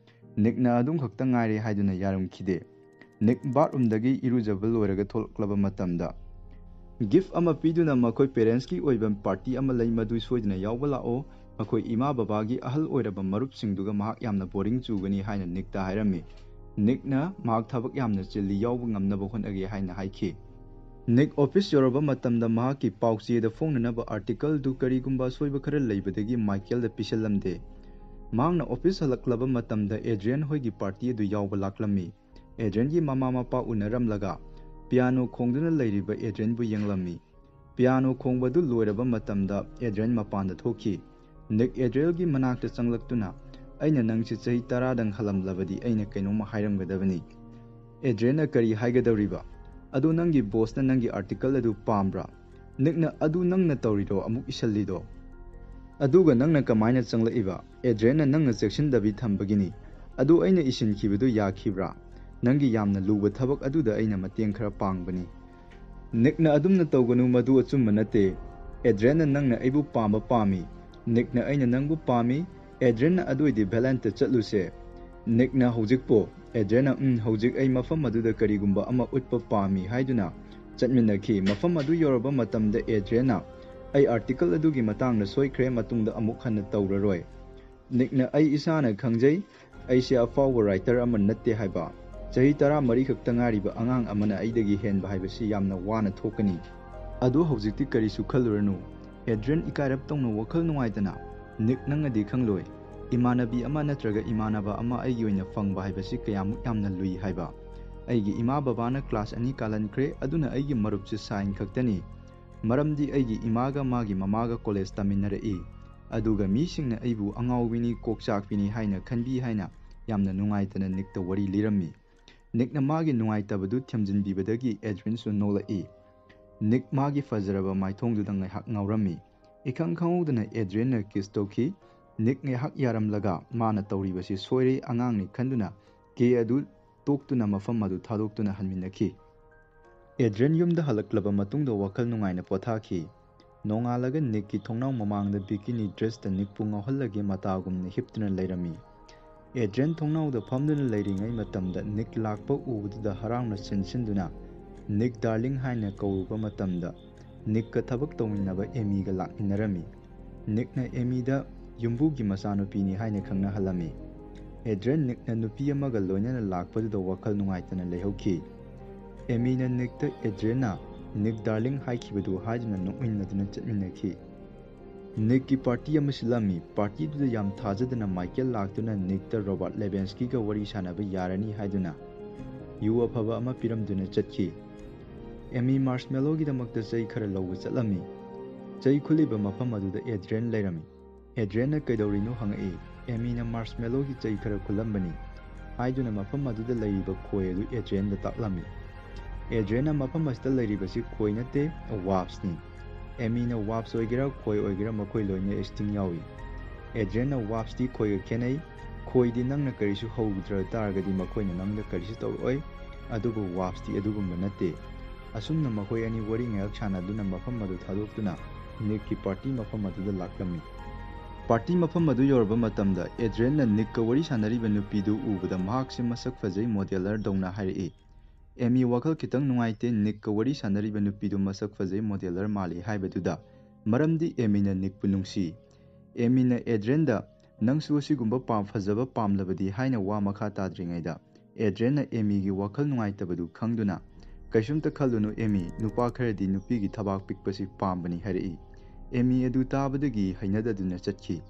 ꯅꯤꯛꯅ ꯑꯗꯨꯝ ꯈꯛꯇ ꯉꯥꯏꯔꯦ ꯍꯥꯏꯗꯨꯅ ꯌꯥꯔꯝꯈꯤꯗꯦ꯫ ꯅꯤꯛ ꯕꯥꯠꯔꯨꯝꯗꯒꯤ ꯏꯔꯨꯖꯕ ꯂꯣꯏꯔꯒ ꯊꯣꯛꯂꯛꯂꯕ ꯃꯇꯝꯗ, ꯒꯤꯐ ꯑꯃ ꯄꯤꯗꯨꯅ, "ꯃꯈꯣꯏ ꯄꯦꯔꯦꯟꯁꯀꯤ ꯑꯣꯏꯕ ꯄꯥꯔꯇꯤ ꯑꯃ ꯂꯩ, ꯃꯗꯨ ꯁꯣꯏꯗꯅ ꯌꯥꯎꯕ ꯂꯥꯛꯑꯣ꯫ ꯃꯈꯣꯏ ꯏꯃꯥ ꯕꯕꯥꯒꯤ ꯑꯍꯜ ꯑꯣꯏꯔꯕ ꯃꯔꯨꯞꯁꯤꯡꯗꯨꯒ ꯃꯍꯥꯛ ꯌꯥꯝꯅ ꯕꯣꯔꯤꯡ ꯆꯨꯒꯅꯤ" ꯍꯥꯏꯅ ꯅꯤꯛꯇ ꯍꯥꯏꯔꯝꯃꯤ꯫ ꯅꯤꯛꯅ, "ꯃꯍꯥꯛ ꯊꯕꯛ ꯌꯥꯝꯅ ꯆꯤꯜꯂꯤ, ꯌꯥꯎꯕ ꯉꯝꯅꯕ ꯍꯣꯠꯅꯒꯦ" ꯍꯥꯏꯅ ꯍꯥꯏꯈꯤ꯫ ꯅꯤꯛ ꯑꯣꯐꯤꯁ ꯌꯧꯔꯕ ꯃꯇꯝꯗ ꯃꯍꯥꯛꯀꯤ ꯄꯥꯎꯆꯦꯗ ꯐꯣꯡꯅꯅꯕ ꯑꯥꯔꯇꯤꯀꯜꯗꯨ ꯀꯔꯤꯒꯨꯝꯕ ꯑꯁꯣꯏꯕ ꯈꯔ ꯂꯩꯕꯗꯒꯤ ꯃꯥꯏꯀꯦꯜꯗ ꯄꯤꯁꯤꯜꯂꯝꯗꯦ꯫ ꯃꯍꯥꯛꯅ ꯑꯣꯐꯤꯁ ꯍꯜꯂꯛꯂꯕ ꯃꯇꯝꯗ ꯑꯦꯗ꯭ꯔꯤꯌꯟ ꯍꯣꯏꯒꯤ ꯄꯥꯔꯇꯤ ꯑꯗꯨ ꯌꯥꯎꯕ ꯂꯥꯛꯂꯝꯃꯤ꯫ ꯑꯦꯗ꯭ꯔꯤꯌꯟꯒꯤ ꯃꯃꯥ ꯃꯄꯥ ꯎꯅꯔꯝꯂꯒ ꯄꯤꯌꯥꯅꯣ ꯈꯣꯡꯗꯨꯅ ꯂꯩꯔꯤꯕ ꯑꯦꯗ꯭ꯔꯤꯌꯟꯕꯨ ꯌꯦꯡꯂꯝꯃꯤ꯫ ꯄꯤꯌꯥꯅꯣ ꯈꯣꯡꯕꯗꯨ ꯂꯣꯏꯔꯕ ꯃꯇꯝꯗ ꯑꯦꯗ꯭ꯔꯤꯌꯟ ꯃꯄꯥꯟꯗ ꯊꯣꯛꯈꯤ꯫ ꯅꯤꯛ ꯑꯦꯗ꯭ꯔꯤꯌꯟꯒꯤ ꯃꯅꯥꯛꯇ ꯆꯪꯂꯛꯇꯨꯅ, ꯑꯩꯅ ꯅꯪꯁꯦ ꯆꯍꯤ ꯇꯔꯥꯗꯪ ꯍꯜꯂꯝꯂꯕꯗꯤ ꯑꯩꯅ ꯀꯩꯅꯣꯝꯃ ꯍꯥꯏꯔꯝꯒꯗꯕꯅꯤ꯫ ꯑꯦꯗ꯭ꯔꯤꯌꯟꯅ ꯀꯔꯤ ꯍꯥꯏꯒꯗꯧꯔꯤꯕ? ꯑꯗꯣ ꯅꯪꯒꯤ ꯕꯣꯁꯅ ꯅꯪꯒꯤ ꯑꯥꯔꯇꯤꯀꯜ ꯑꯗꯨ ꯄꯥꯝꯕ꯭ꯔꯥ? ꯅꯤꯛꯅ ꯑꯗꯨ ꯅꯪꯅ ꯇꯧꯔꯤꯗꯣ ꯑꯃꯨꯛ ꯏꯁꯜꯂꯤꯗꯣ? ꯑꯗꯨꯒ ꯅꯪꯅ ꯀꯃꯥꯏꯅ ꯆꯪꯂꯛꯏꯕ? ꯑꯦꯗ꯭ꯔꯤꯌꯟꯅ ꯅꯪꯅ ꯆꯦꯛꯁꯤꯟꯗꯕꯤ ꯊꯝꯕꯒꯤꯅꯤ꯫ ꯑꯗꯨ ꯑꯩꯅ ꯏꯁꯤꯟꯈꯤꯕꯗꯨ ꯌꯥꯈꯤꯕ꯭ꯔꯥ? ꯅꯪꯒꯤ ꯌꯥꯝꯅ ꯂꯨꯕ ꯊꯕꯛ ꯑꯗꯨꯗ ꯑꯩꯅ ꯃꯇꯦꯡ ꯈꯔ ꯄꯥꯡꯕꯅꯤ꯫ ꯅꯤꯛꯅ ꯑꯗꯨꯝꯅ ꯇꯧꯒꯅꯨ, ꯃꯗꯨ ꯑꯆꯨꯝꯕ ꯅꯠꯇꯦ꯫ ꯑꯦꯗ꯭ꯔꯤꯌꯟꯅ ꯅꯪꯅ ꯑꯩꯕꯨ ꯄꯥꯝꯕ ꯄꯥꯝꯃꯤ꯫ ꯅꯤꯛꯅ ꯑꯩꯅ ꯅꯪꯕꯨ ꯄꯥꯝꯃꯤ꯫ ꯑꯦꯗ꯭ꯔꯤꯌꯟꯅ ꯑꯗꯨ ꯑꯣꯏꯗꯤ ꯚꯦꯂꯦꯟꯇ ꯆꯠꯂꯨꯁꯦ꯫ ꯅꯤꯛꯅ ꯍꯧꯖꯤꯛꯄꯨ? ꯑꯦꯗ꯭ꯔꯤꯌꯟꯅ, "ꯎꯝ, ꯍꯧꯖꯤꯛ ꯑꯩ ꯃꯐꯝ ꯑꯗꯨꯗ ꯀꯔꯤꯒꯨꯝꯕ ꯑꯃ ꯎꯠꯄ ꯄꯥꯝꯃꯤ" ꯍꯥꯏꯗꯨꯅ ꯆꯠꯃꯤꯟꯅꯈꯤ꯫ ꯃꯐꯝ ꯑꯗꯨ ꯌꯧꯔꯕ ꯃꯇꯝꯗ ꯑꯦꯗ꯭ꯔꯤꯌꯟꯅ, "ꯑꯩ ꯑꯥꯔꯇꯤꯀꯜ ꯑꯗꯨꯒꯤ ꯃꯇꯥꯡꯗ ꯁꯣꯏꯈ꯭ꯔꯦ, ꯃꯇꯨꯡꯗ ꯑꯃꯨꯛ ꯍꯟꯅ ꯇꯧꯔꯔꯣꯏ꯫ ꯅꯤꯛꯅ, ꯑꯩ ꯏꯁꯥꯅ ꯈꯪꯖꯩ, ꯑꯩꯁꯦ ꯑꯐꯥꯎꯕ ꯔꯥꯏꯇꯔ ꯑꯃ ꯅꯠꯇꯦ ꯍꯥꯏꯕ꯫ ꯆꯍꯤ ꯇꯔꯥꯃꯔꯤ ꯈꯛꯇ ꯉꯥꯏꯔꯤꯕ ꯑꯉꯥꯡ ꯑꯃꯅ ꯑꯩꯗꯒꯤ ꯍꯦꯟꯕ ꯍꯥꯏꯕꯁꯤ ꯌꯥꯝꯅ ꯋꯥꯅ ꯊꯣꯛꯀꯅꯤ꯫ ꯑꯗꯣ ꯍꯧꯖꯤꯛꯇꯤ ꯀꯔꯤꯁꯨ ꯈꯜꯂꯨꯔꯅꯨ꯫" ꯑꯦꯗ꯭ꯔꯤꯌꯟ ꯏꯀꯥꯏꯔꯞ ꯇꯧꯅ ꯋꯥꯈꯜ ꯅꯨꯡꯉꯥꯏꯇꯅ, "ꯅꯤꯛ, ꯅꯪꯅꯗꯤ ꯈꯪꯂꯣꯏ꯫ ꯏꯃꯥꯟꯅꯕꯤ ꯑꯃ ꯅꯠꯇ꯭ꯔꯒ ꯏꯃꯥꯟꯅꯕ ꯑꯃ ꯑꯩꯒꯤ ꯑꯣꯏꯅ ꯐꯪꯕ ꯍꯥꯏꯕꯁꯤ ꯀꯌꯥꯃꯨꯛ ꯌꯥꯝꯅ ꯂꯨꯏ ꯍꯥꯏꯕ꯫ ꯑꯩꯒꯤ ꯏꯃꯥ ꯕꯕꯥꯅ ꯀ꯭ꯂꯥꯁ ꯑꯅꯤ ꯀꯥꯜꯍꯟꯈ꯭ꯔꯦ, ꯑꯗꯨꯅ ꯑꯩꯒꯤ ꯃꯔꯨꯞꯁꯦ ꯁꯥꯏꯟ ꯈꯛꯇꯅꯤ꯫ ꯃꯔꯝꯗꯤ ꯑꯩꯒꯤ ꯏꯃꯥꯒ ꯃꯥꯒꯤ ꯃꯃꯥꯒ ꯀꯣꯂꯦꯖ ꯇꯝꯃꯤꯟꯅꯔꯛꯏ꯫ ꯑꯗꯨꯒ ꯃꯤꯁꯤꯡꯅ ꯑꯩꯕꯨ ꯑꯉꯥꯎꯕꯤꯅꯤ, ꯀꯣꯛꯆꯥꯛꯄꯤꯅꯤ ꯍꯥꯏꯅ ꯈꯟꯕꯤ" ꯍꯥꯏꯅ ꯌꯥꯝꯅ ꯅꯨꯡꯉꯥꯏꯇꯅ ꯅꯤꯛꯇ ꯋꯥꯔꯤ ꯂꯤꯔꯝꯃꯤ꯫ ꯅꯤꯛꯅ ꯃꯥꯒꯤ ꯅꯨꯡꯉꯥꯏꯇꯕꯗꯨ ꯊꯦꯝꯖꯤꯟꯕꯤꯕꯗꯒꯤ ꯑꯦꯗ꯭ꯔꯤꯌꯟꯁꯨ ꯅꯣꯛꯂꯛꯏ꯫ ꯅꯤꯛ ꯃꯥꯒꯤ ꯐꯖꯔꯕ ꯃꯥꯏꯊꯣꯡꯗꯨꯗ ꯉꯥꯏꯍꯥꯛ ꯉꯥꯎꯔꯝꯃꯤ꯫ ꯏꯈꯪ ꯈꯪꯍꯧꯗꯅ ꯑꯦꯗ꯭ꯔꯤꯌꯟꯅ ꯀꯤꯁ ꯇꯧꯈꯤ꯫ ꯅꯤꯛ ꯉꯥꯏꯍꯥꯛ ꯌꯥꯔꯝꯂꯒ ꯃꯥꯅ ꯇꯧꯔꯤꯕꯁꯤ ꯁꯣꯏꯔꯦ, ꯑꯉꯥꯡꯅꯤ ꯈꯟꯗꯨꯅ ꯀꯦ ꯑꯗꯨ ꯇꯣꯛꯇꯨꯅ ꯃꯐꯝ ꯑꯗꯨ ꯊꯥꯗꯣꯛꯇꯨꯅ ꯍꯟꯃꯤꯟꯅꯈꯤ꯫ ꯑꯦꯗ꯭ꯔꯤꯌꯟ ꯌꯨꯝꯗ ꯍꯜꯂꯛꯂꯕ ꯃꯇꯨꯡꯗ ꯋꯥꯈꯜ ꯅꯨꯡꯉꯥꯏꯅ ꯄꯣꯊꯥꯈꯤ꯫ ꯅꯣꯡꯉꯥꯜꯂꯒ ꯅꯤꯛꯀꯤ ꯊꯣꯡꯅꯥꯎ ꯃꯃꯥꯡꯗ ꯕꯤꯀꯤꯅꯤ ꯗ꯭ꯔꯦꯁꯇ ꯅꯤꯛꯄꯨ ꯉꯥꯎꯍꯜꯂꯒꯦ ꯃꯇꯥꯒꯨꯝꯅ ꯍꯤꯞꯇꯨꯅ ꯂꯩꯔꯝꯃꯤ꯫ ꯑꯦꯗ꯭ꯔꯤꯌꯟ ꯊꯣꯡꯅꯥꯎꯗ ꯐꯝꯗꯨꯅ ꯂꯩꯔꯤꯉꯩ ꯃꯇꯝꯗ ꯅꯤꯛ ꯂꯥꯛꯄ ꯎꯕꯗꯨꯗ ꯍꯔꯥꯎꯅ ꯁꯤꯟꯁꯤꯟꯗꯨꯅ "ꯅꯤꯛ ꯗꯥꯔꯂꯤꯡ" ꯍꯥꯏꯅ ꯀꯧꯔꯨꯕ ꯃꯇꯝꯗ ꯅꯤꯛꯀ ꯊꯕꯛ ꯇꯧꯃꯤꯟꯅꯕ ꯑꯦꯃꯤꯒ ꯂꯥꯛꯃꯤꯟꯅꯔꯝꯃꯤ꯫ ꯅꯤꯛꯅ ꯑꯦꯃꯤꯗ ꯌꯨꯝꯕꯨꯒꯤ ꯃꯆꯥꯅꯨꯄꯤꯅꯤ ꯍꯥꯏꯅ ꯈꯪꯅꯍꯜꯂꯝꯃꯤ꯫ ꯑꯦꯗ꯭ꯔꯤꯌꯟ ꯅꯤꯛꯅ ꯅꯨꯄꯤ ꯑꯃꯒ ꯂꯣꯏꯅꯅ ꯂꯥꯛꯄꯗꯨꯗ ꯋꯥꯈꯜ ꯅꯨꯡꯉꯥꯏꯇꯅ ꯂꯩꯍꯧꯈꯤ꯫ ꯑꯦꯃꯤꯅ ꯅꯤꯛꯇ ꯑꯦꯗ꯭ꯔꯤꯌꯟꯅ "ꯅꯤꯛ ꯗꯥꯔꯂꯤꯡ" ꯍꯥꯏꯈꯤꯕꯗꯨ ꯍꯥꯏꯗꯨꯅ ꯅꯣꯛꯃꯤꯟꯅꯗꯨꯅ ꯆꯠꯃꯤꯟꯅꯈꯤ꯫ ꯅꯤꯛꯀꯤ ꯄꯥꯔꯇꯤ ꯑꯃ ꯁꯤꯜꯂꯝꯃꯤ꯫ ꯄꯥꯔꯇꯤꯗꯨꯗ ꯌꯥꯝ ꯊꯥꯖꯗꯅ ꯃꯥꯏꯀꯦꯜ ꯂꯥꯛꯇꯨꯅ ꯅꯤꯛꯇ ꯔꯣꯕꯥꯔꯠ ꯂꯦꯕꯦꯟꯁꯀꯤꯒ ꯋꯥꯔꯤ ꯁꯥꯟꯅꯕ ꯌꯥꯔꯅꯤ ꯍꯥꯏꯗꯨꯅ ꯌꯨ ꯑꯐꯕ ꯑꯃ ꯄꯤꯔꯝꯗꯨꯅ ꯆꯠꯈꯤ꯫ ꯑꯦꯃꯤ ꯃꯥꯔꯁꯃꯦꯂꯣꯒꯤꯗꯃꯛꯇ ꯆꯩ ꯈꯔ ꯂꯧꯕ ꯆꯠꯂꯝꯃꯤ꯫ ꯆꯩ ꯈꯨꯜꯂꯤꯕ ꯃꯐꯝ ꯑꯗꯨꯗ ꯑꯦꯗ꯭ꯔꯤꯌꯟ ꯂꯩꯔꯝꯃꯤ꯫ ꯑꯦꯗ꯭ꯔꯤꯌꯟꯅ "ꯀꯩꯗꯧꯔꯤꯅꯣ?" ꯍꯪꯉꯛꯏ꯫ ꯑꯦꯃꯤꯅ ꯃꯥꯔꯁꯃꯦꯂꯣꯒꯤ ꯆꯩ ꯈꯔ ꯈꯨꯜꯂꯝꯕꯅꯤ" ꯍꯥꯏꯗꯨꯅ ꯃꯐꯝ ꯑꯗꯨꯗ ꯂꯩꯔꯤꯕ ꯈꯣꯏ ꯑꯗꯨ ꯑꯦꯗ꯭ꯔꯤꯌꯟꯗ ꯇꯥꯛꯂꯝꯃꯤ꯫ ꯑꯦꯗ꯭ꯔꯤꯌꯟꯅ ꯃꯐꯝ ꯑꯁꯤꯗ ꯂꯩꯔꯤꯕꯁꯤ ꯈꯣꯏ ꯅꯠꯇꯦ, ꯋꯥꯐꯁꯅꯤ꯫ ꯑꯦꯃꯤꯅ ꯋꯥꯐꯁ ꯑꯣꯏꯒꯦꯔꯥ ꯈꯣꯏ ꯑꯣꯏꯒꯦꯔꯥ ꯃꯈꯣꯏ ꯂꯣꯏꯅ ꯏꯁꯇꯤꯡ ꯌꯥꯎꯏ꯫ ꯑꯦꯗ꯭ꯔꯤꯌꯟꯅ ꯋꯥꯐꯁꯇꯤ ꯈꯣꯏꯒ ꯈꯦꯠꯅꯩ꯫ ꯈꯣꯏꯗꯤ ꯅꯪꯅ ꯀꯔꯤꯁꯨ ꯍꯧꯗ꯭ꯔ ꯇꯥꯔꯒꯗꯤ ꯃꯈꯣꯏꯅ ꯅꯪꯗ ꯀꯔꯤꯁꯨ ꯇꯧꯔꯛꯑꯣꯏ, ꯑꯗꯨꯕꯨ ꯋꯥꯐꯁꯇꯤ ꯑꯗꯨꯒꯨꯝꯕ ꯅꯠꯇꯦ꯫ ꯑꯁꯨꯝꯅ ꯃꯈꯣꯏ ꯑꯅꯤ ꯋꯥꯔꯤ ꯉꯥꯏꯍꯥꯛ ꯁꯥꯟꯅꯗꯨꯅ ꯃꯐꯝ ꯑꯗꯨ ꯊꯥꯗꯣꯛꯇꯨꯅ ꯅꯤꯛꯀꯤ ꯄꯥꯔꯇꯤ ꯃꯐꯝ ꯑꯗꯨꯗ ꯂꯥꯛꯂꯝꯃꯤ꯫ ꯄꯥꯔꯇꯤ ꯃꯐꯝ ꯑꯗꯨ ꯌꯧꯔꯕ ꯃꯇꯝꯗ ꯑꯦꯗ꯭ꯔꯤꯌꯟꯅ ꯅꯤꯛꯀ ꯋꯥꯔꯤ ꯁꯥꯟꯅꯔꯤꯕ ꯅꯨꯄꯤꯗꯨ ꯎꯕꯗ ꯃꯍꯥꯛꯁꯤ ꯃꯁꯛ ꯐꯖꯩ ꯃꯣꯗꯦꯂꯔꯗꯧꯅ ꯍꯥꯏꯔꯛꯏ꯫ ꯑꯦꯃꯤ ꯋꯥꯈꯜ ꯈꯤꯇꯪ ꯅꯨꯡꯉꯥꯏꯇꯦ, ꯅꯤꯛꯀ ꯋꯥꯔꯤ ꯁꯥꯟꯅꯔꯤꯕ ꯅꯨꯄꯤꯗꯨ ꯃꯁꯛ ꯐꯖꯩ ꯃꯣꯗꯦꯂꯔ ꯃꯥꯜꯂꯤ ꯍꯥꯏꯕꯗꯨꯗ, ꯃꯔꯝꯗꯤ ꯑꯦꯃꯤꯅ ꯅꯤꯛꯄꯨ ꯅꯨꯡꯁꯤ꯫ ꯑꯦꯃꯤꯅ ꯑꯦꯗ꯭ꯔꯤꯌꯟꯗ "ꯅꯪꯁꯨ ꯑꯁꯤꯒꯨꯝꯕ ꯄꯥꯝ ꯐꯖꯕ ꯄꯥꯝꯂꯕꯗꯤ" ꯍꯥꯏꯅ ꯋꯥ ꯃꯈꯥ ꯇꯥꯗ꯭ꯔꯤꯉꯩꯗ ꯑꯦꯗ꯭ꯔꯤꯌꯟꯅ ꯑꯦꯃꯤꯒꯤ ꯋꯥꯈꯜ ꯅꯨꯡꯉꯥꯏꯇꯕꯗꯨ ꯈꯪꯗꯨꯅ, "ꯀꯩꯁꯨꯝꯇ ꯈꯜꯂꯨꯅꯨ ꯑꯦꯃꯤ, ꯅꯨꯄꯥ ꯈꯔꯗꯤ ꯅꯨꯄꯤꯒꯤ ꯊꯕꯥꯛ ꯄꯤꯛꯄꯁꯤ ꯄꯥꯝꯕꯅꯤ" ꯍꯥꯏꯔꯛꯏ꯫ ꯑꯦꯃꯤ ꯑꯗꯨ ꯇꯥꯕꯗꯒꯤ ꯍꯩꯅꯗꯗꯨꯅ ꯆꯠꯈꯤ꯫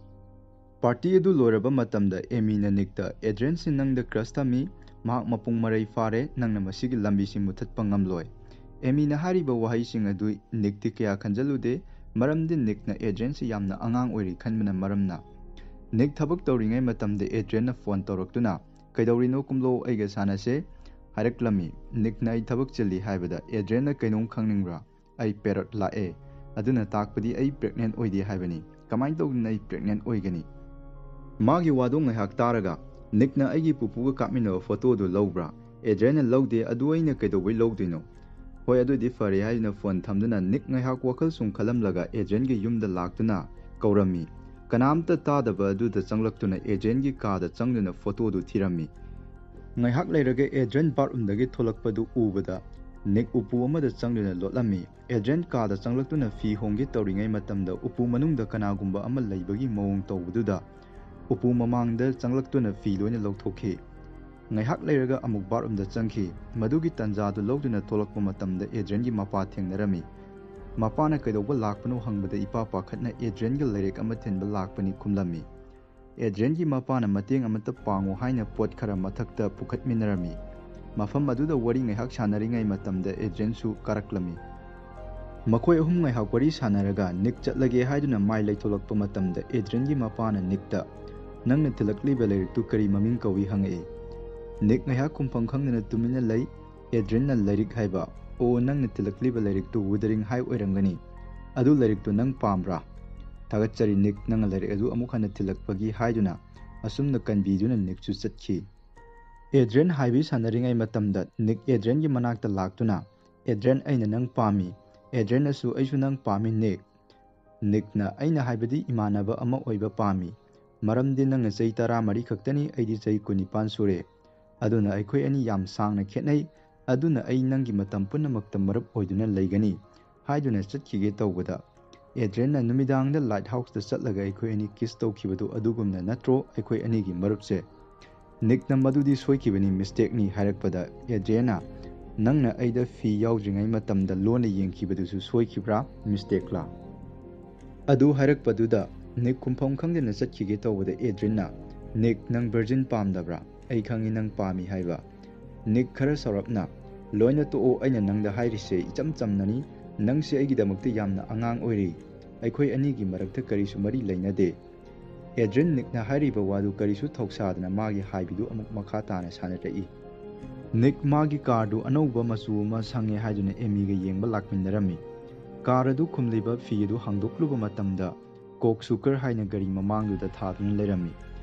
ꯄꯥꯔꯇꯤ ꯑꯗꯨ ꯂꯣꯏꯔꯕ ꯃꯇꯝꯗ ꯑꯦꯃꯤꯅ ꯅꯤꯛꯇ, "ꯑꯦꯗ꯭ꯔꯤꯌꯟꯁꯤ ꯅꯪꯗ ꯀ꯭ꯔꯁ ꯊꯝꯃꯤ, ꯃꯍꯥꯛ ꯃꯄꯨꯡ ꯃꯔꯩ ꯐꯥꯔꯦ, ꯅꯪꯅ ꯃꯁꯤꯒꯤ ꯂꯝꯕꯤꯁꯤ ꯃꯨꯊꯠꯄ ꯉꯝꯂꯣꯏ"꯫ ꯑꯦꯃꯤꯅ ꯍꯥꯏꯔꯤꯕ ꯋꯥꯍꯩꯁꯤꯡ ꯑꯗꯨ ꯅꯤꯛꯇꯤ ꯀꯌꯥ ꯈꯟꯖꯜꯂꯨꯗꯦ, ꯃꯔꯝꯗꯤ ꯅꯤꯛꯅ ꯑꯦꯗ꯭ꯔꯤꯌꯟꯁꯤ ꯌꯥꯝꯅ ꯑꯉꯥꯡ ꯑꯣꯏꯔꯤ ꯈꯟꯕꯅ ꯃꯔꯝꯅ꯫ ꯅꯤꯛ ꯊꯕꯛ ꯇꯧꯔꯤꯉꯩ ꯃꯇꯝꯗ ꯑꯦꯗ꯭ꯔꯤꯌꯟꯅ ꯐꯣꯟ ꯇꯧꯔꯛꯇꯨꯅ, "ꯀꯩꯗꯧꯔꯤꯅꯣ, ꯀꯨꯝꯂꯛꯑꯣ, ꯑꯩꯒ ꯁꯥꯟꯅꯁꯦ" ꯍꯥꯏꯔꯛꯂꯝꯃꯤ꯫ ꯅꯤꯛꯅ "ꯑꯩ ꯊꯕꯛ ꯆꯤꯜꯂꯤ" ꯍꯥꯏꯕꯗ ꯑꯦꯗ꯭ꯔꯤꯌꯟꯅ "ꯀꯩꯅꯣꯝ ꯈꯪꯅꯤꯡꯕ꯭ꯔꯥ? ꯑꯩ ꯄꯦꯔꯣꯠ ꯂꯥꯛꯑꯦ, ꯑꯗꯨꯅ ꯇꯥꯛꯄꯗꯤ ꯑꯩ ꯄ꯭ꯔꯦꯒꯅꯦꯟ ꯑꯣꯏꯗꯦ ꯍꯥꯏꯕꯅꯤ꯫ ꯀꯃꯥꯏꯅ ꯇꯧꯗꯅ ꯑꯩ ꯄ꯭ꯔꯦꯒꯅꯦꯟ ꯑꯣꯏꯒꯅꯤ?" ꯃꯥꯒꯤ ꯋꯥꯗꯣ ꯉꯥꯏꯍꯥꯛ ꯇꯥꯔꯒ, "ꯅꯤꯛꯅ ꯑꯩꯒꯤ ꯄꯨꯄꯨꯒ ꯀꯥꯞꯃꯤꯟꯅꯕ ꯐꯣꯇꯣꯗꯨ ꯂꯧꯕ꯭ꯔꯥ?" "ꯑꯦꯗ꯭ꯔꯤꯌꯟꯅ ꯂꯧꯗꯦ, ꯑꯗꯨ ꯑꯩꯅ ꯀꯩꯗꯧꯕꯩ ꯂꯧꯗꯣꯏꯅꯣ?" "ꯍꯣꯏ, ꯑꯗꯨꯗꯤ ꯐꯔꯦ" ꯍꯥꯏꯗꯨꯅ ꯐꯣꯟ ꯊꯝꯗꯨꯅ ꯅꯤꯛ ꯉꯥꯏꯍꯥꯛ ꯋꯥꯈꯜ ꯁꯨꯝ ꯈꯜꯂꯝꯂꯒ ꯑꯦꯗ꯭ꯔꯤꯌꯟꯒꯤ ꯌꯨꯝꯗ ꯂꯥꯛꯇꯨꯅ ꯀꯧꯔꯝꯃꯤ꯫ ꯀꯅꯥꯝꯇ ꯇꯥꯗꯕ ꯑꯗꯨꯗ ꯆꯪꯂꯛꯇꯨꯅ ꯑꯦꯗ꯭ꯔꯤꯌꯟꯒꯤ ꯀꯥꯗ ꯆꯪꯗꯨꯅ ꯐꯣꯇꯣꯗꯨ ꯊꯤꯔꯝꯃꯤ꯫ ꯉꯥꯏꯍꯥꯛ ꯂꯩꯔꯒ ꯑꯦꯗ꯭ꯔꯤꯌꯟ ꯕꯥꯠꯔꯨꯝꯗꯒꯤ ꯊꯣꯛꯂꯛꯄꯗꯨ ꯎꯕꯗ ꯅꯤꯛ ꯎꯄꯨ ꯑꯃꯗ ꯆꯪꯗꯨꯅ ꯂꯣꯠꯂꯝꯃꯤ꯫ ꯑꯦꯗ꯭ꯔꯤꯌꯟ ꯀꯥꯗ ꯆꯪꯂꯛꯇꯨꯅ ꯐꯤ ꯍꯣꯡꯒꯦ ꯇꯧꯔꯤꯉꯩ ꯃꯇꯝꯗ ꯎꯄꯨ ꯃꯅꯨꯡꯗ ꯀꯅꯥꯒꯨꯝꯕ ꯑꯃ ꯂꯩꯕꯒꯤ ꯃꯑꯣꯡ ꯇꯧꯕꯗꯨꯗ ꯎꯄꯨ ꯃꯃꯥꯡꯗ ꯆꯪꯂꯛꯇꯨꯅ ꯐꯤ ꯂꯣꯏꯅ ꯂꯧꯊꯣꯛꯈꯤ꯫ ꯉꯥꯏꯍꯥꯛ ꯂꯩꯔꯒ ꯑꯃꯨꯛ ꯕꯥꯠꯔꯨꯝꯗ ꯆꯪꯈꯤ꯫ ꯃꯗꯨꯒꯤ ꯇꯟꯖꯥꯗꯨ ꯂꯧꯗꯨꯅ ꯊꯣꯛꯂꯛꯄ ꯃꯇꯝꯗ ꯑꯦꯗ꯭ꯔꯤꯌꯟꯒꯤ ꯃꯄꯥ ꯊꯦꯡꯅꯔꯝꯃꯤ꯫ ꯃꯄꯥꯅ ꯀꯩꯗꯧꯕ ꯂꯥꯛꯄꯅꯣ ꯍꯪꯕꯗ ꯏꯄꯥ ꯄꯥꯈꯠꯅ "ꯑꯦꯗ꯭ꯔꯤꯌꯟꯒ ꯂꯥꯏꯔꯤꯛ ꯑꯃ ꯊꯤꯟꯕ ꯂꯥꯛꯄꯅꯤ" ꯈꯨꯝꯂꯝꯃꯤ꯫ ꯑꯦꯗ꯭ꯔꯤꯌꯟꯒꯤ ꯃꯄꯥꯅ ꯃꯇꯦꯡ ꯑꯃꯠꯇ ꯄꯥꯡꯉꯨ ꯍꯥꯏꯅ ꯄꯣꯠ ꯈꯔ ꯃꯊꯛꯇ ꯄꯨꯈꯠꯃꯤꯟꯅꯔꯝꯃꯤ꯫ ꯃꯐꯝ ꯑꯗꯨꯗ ꯋꯥꯔꯤ ꯉꯥꯏꯍꯥꯛ ꯁꯥꯟꯅꯔꯤꯉꯩ ꯃꯇꯝꯗ ꯑꯦꯗ꯭ꯔꯤꯌꯟꯁꯨ ꯀꯥꯔꯛꯂꯝꯃꯤ꯫ ꯃꯈꯣꯏ ꯑꯍꯨꯝ ꯉꯥꯏꯍꯥꯛ ꯋꯥꯔꯤ ꯁꯥꯟꯅꯔꯒ ꯅꯤꯛ ꯆꯠꯂꯒꯦ ꯍꯥꯏꯗꯨꯅ ꯃꯥꯏ ꯂꯩꯊꯣꯛꯂꯛꯄ ꯃꯇꯝꯗ ꯑꯦꯗ꯭ꯔꯤꯌꯟꯒꯤ ꯃꯄꯥꯅ ꯅꯤꯛꯇ, "ꯅꯪꯅ ꯊꯤꯜꯂꯛꯂꯤꯕ ꯂꯥꯏꯔꯤꯛꯇꯨ ꯀꯔꯤ ꯃꯃꯤꯡ ꯀꯧꯏ?" ꯍꯪꯉꯛꯏ꯫ ꯅꯤꯛ ꯉꯥꯏꯍꯥꯛ ꯈꯨꯝꯐꯝ ꯈꯪꯗꯅ ꯇꯨꯃꯤꯟꯅ ꯂꯩ꯫ ꯑꯦꯗ꯭ꯔꯤꯟꯅ ꯂꯥꯏꯔꯤꯛ ꯍꯥꯏꯕ, "ꯑꯣ, ꯅꯪꯅ ꯊꯤꯜꯂꯛꯂꯤꯕ ꯂꯥꯏꯔꯤꯛꯇꯨ Wuthering Heights ꯑꯣꯏꯔꯝꯒꯅꯤ꯫ ꯑꯗꯨ ꯂꯥꯏꯔꯤꯛꯇꯨ ꯅꯪ ꯄꯥꯝꯕ꯭ꯔꯥ? ꯊꯥꯒꯠꯆꯔꯤ ꯅꯤꯛ, ꯅꯪꯅ ꯂꯥꯏꯔꯤꯛ ꯑꯗꯨ ꯑꯃꯨꯛ ꯍꯟꯅ ꯊꯤꯜꯂꯛꯄꯒꯤ" ꯍꯥꯏꯗꯨꯅ ꯑꯁꯨꯝꯅ ꯀꯟꯕꯤꯗꯨꯅ ꯅꯤꯛꯁꯨ ꯆꯠꯈꯤ꯫ ꯑꯦꯗ꯭ꯔꯤꯟ ꯍꯥꯏꯕꯤ ꯁꯥꯟꯅꯔꯤꯉꯩ ꯃꯇꯝꯗ ꯅꯤꯛ ꯑꯦꯗ꯭ꯔꯤꯟꯒꯤ ꯃꯅꯥꯛꯇ ꯂꯥꯛꯇꯨꯅ, "ꯑꯦꯗ꯭ꯔꯤꯟ, ꯑꯩꯅ ꯅꯪ ꯄꯥꯝꯃꯤ꯫" ꯑꯦꯗ꯭ꯔꯤꯟꯅꯁꯨ, "ꯑꯩꯁꯨ ꯅꯪ ꯄꯥꯝꯃꯤ ꯅꯤꯛ꯫ ꯅꯤꯛꯅ, "ꯑꯩꯅ ꯍꯥꯏꯕꯗꯤ ꯏꯃꯥꯟꯅꯕ ꯑꯃ ꯑꯣꯏꯕ ꯄꯥꯝꯃꯤ꯫ ꯃꯔꯝꯗꯤ ꯅꯪꯅ ꯆꯍꯤ ꯇꯔꯥꯃꯔꯤ ꯈꯛꯇꯅꯤ, ꯑꯩꯗꯤ ꯆꯍꯤ ꯀꯨꯟꯅꯤꯄꯥꯟ ꯁꯨꯔꯦ꯫ ꯑꯗꯨꯅ ꯑꯩꯈꯣꯏ ꯑꯅꯤ ꯌꯥꯝ ꯁꯥꯡꯅ ꯈꯦꯠꯅꯩ꯫ ꯑꯗꯨꯅ ꯑꯩ ꯅꯪꯒꯤ ꯃꯇꯝ ꯄꯨꯝꯅꯃꯛꯇ ꯃꯔꯨꯞ ꯑꯣꯏꯗꯨꯅ ꯂꯩꯒꯅꯤ" ꯍꯥꯏꯗꯨꯅ ꯆꯠꯈꯤꯒꯦ ꯇꯧꯕꯗ, ꯑꯦꯗ꯭ꯔꯤꯟꯅ, "ꯅꯨꯃꯤꯗꯥꯡꯗ ꯂꯥꯏꯠ ꯍꯥꯎꯁꯇ ꯆꯠꯂꯒ ꯑꯩꯈꯣꯏ ꯑꯅꯤ ꯀꯤꯁ ꯇꯧꯈꯤꯕꯗꯨ ꯑꯗꯨꯒꯨꯝꯅ ꯅꯠꯇ꯭ꯔꯣ ꯑꯩꯈꯣꯏ ꯑꯅꯤꯒꯤ ꯃꯔꯨꯞꯁꯦ?" ꯅꯤꯛꯅ, "ꯃꯗꯨꯗꯤ ꯁꯣꯏꯈꯤꯕꯅꯤ, ꯃꯤꯁꯇꯦꯛꯅꯤ" ꯍꯥꯏꯔꯛꯄꯗ, ꯑꯦꯗ꯭ꯔꯤꯟꯅ, "ꯅꯪꯅ ꯑꯩꯗ ꯐꯤ ꯌꯥꯎꯗ꯭ꯔꯤꯉꯩ ꯃꯇꯝꯗ ꯂꯣꯟꯅ ꯌꯦꯡꯈꯤꯕꯗꯨꯁꯨ ꯁꯣꯏꯈꯤꯕ꯭ꯔꯥ, ꯃꯤꯁꯇꯦꯛꯂꯥ?" ꯑꯗꯨ ꯍꯥꯏꯔꯛꯄꯗꯨꯗ ꯅꯤꯛ ꯈꯨꯝꯐꯝ ꯈꯪꯗꯅ ꯆꯠꯈꯤꯒꯦ ꯇꯧꯕꯗ, ꯑꯦꯗ꯭ꯔꯤꯟꯅ, "ꯅꯤꯛ, ꯅꯪ ꯚꯔꯖꯤꯟ ꯄꯥꯝꯗꯕ꯭ꯔꯥ? ꯑꯩ ꯈꯪꯉꯤ ꯅꯪ ꯄꯥꯝꯃꯤ ꯍꯥꯏꯕ꯫" ꯅꯤꯛ ꯈꯔ ꯁꯥꯎꯔꯞꯅ, "ꯂꯣꯏꯅ ꯇꯣꯛꯑꯣ, ꯑꯩꯅ ꯅꯪꯗ ꯍꯥꯏꯔꯤꯁꯦ ꯏꯆꯝ ꯆꯝꯅꯅꯤ꯫ ꯅꯪꯁꯦ ꯑꯩꯒꯤꯗꯃꯛꯇ ꯌꯥꯝꯅ ꯑꯉꯥꯡ ꯑꯣꯏꯔꯤ꯫ ꯑꯩꯈꯣꯏ ꯑꯅꯤꯒꯤ ꯃꯔꯛꯇ ꯀꯔꯤꯁꯨ ꯃꯔꯤ ꯂꯩꯅꯗꯦ꯫" ꯑꯦꯗ꯭ꯔꯤꯟ ꯅꯤꯛꯅ ꯍꯥꯏꯔꯤꯕ ꯋꯥꯗꯨ ꯀꯔꯤꯁꯨ ꯊꯧꯁꯥꯗꯅ ꯃꯥꯒꯤ ꯍꯥꯏꯕꯤꯗꯨ ꯑꯃꯨꯛ ꯃꯈꯥ ꯇꯥꯅ ꯁꯥꯟꯅꯔꯛꯏ꯫ ꯅꯤꯛ ꯃꯥꯒꯤ ꯀꯥꯔꯗꯨ ꯑꯅꯧꯕ ꯃꯆꯨ ꯑꯃ ꯁꯪꯉꯦ ꯍꯥꯏꯗꯨꯅ ꯑꯦꯃꯤꯒ ꯌꯦꯡꯕ ꯂꯥꯛꯃꯤꯟꯅꯔꯝꯃꯤ꯫ ꯀꯥꯔ ꯑꯗꯨ ꯈꯨꯝꯂꯤꯕ ꯐꯤ ꯑꯗꯨ ꯍꯥꯡꯗꯣꯛꯂꯨꯕ ꯃꯇꯝꯗ, ꯀꯣꯛ ꯁꯨꯀꯔ ꯍꯥꯏꯅ ꯒꯥꯔꯤ ꯃꯃꯥꯡꯗꯨꯗ ꯊꯥꯗꯨꯅ ꯂꯩꯔꯝꯃꯤ꯫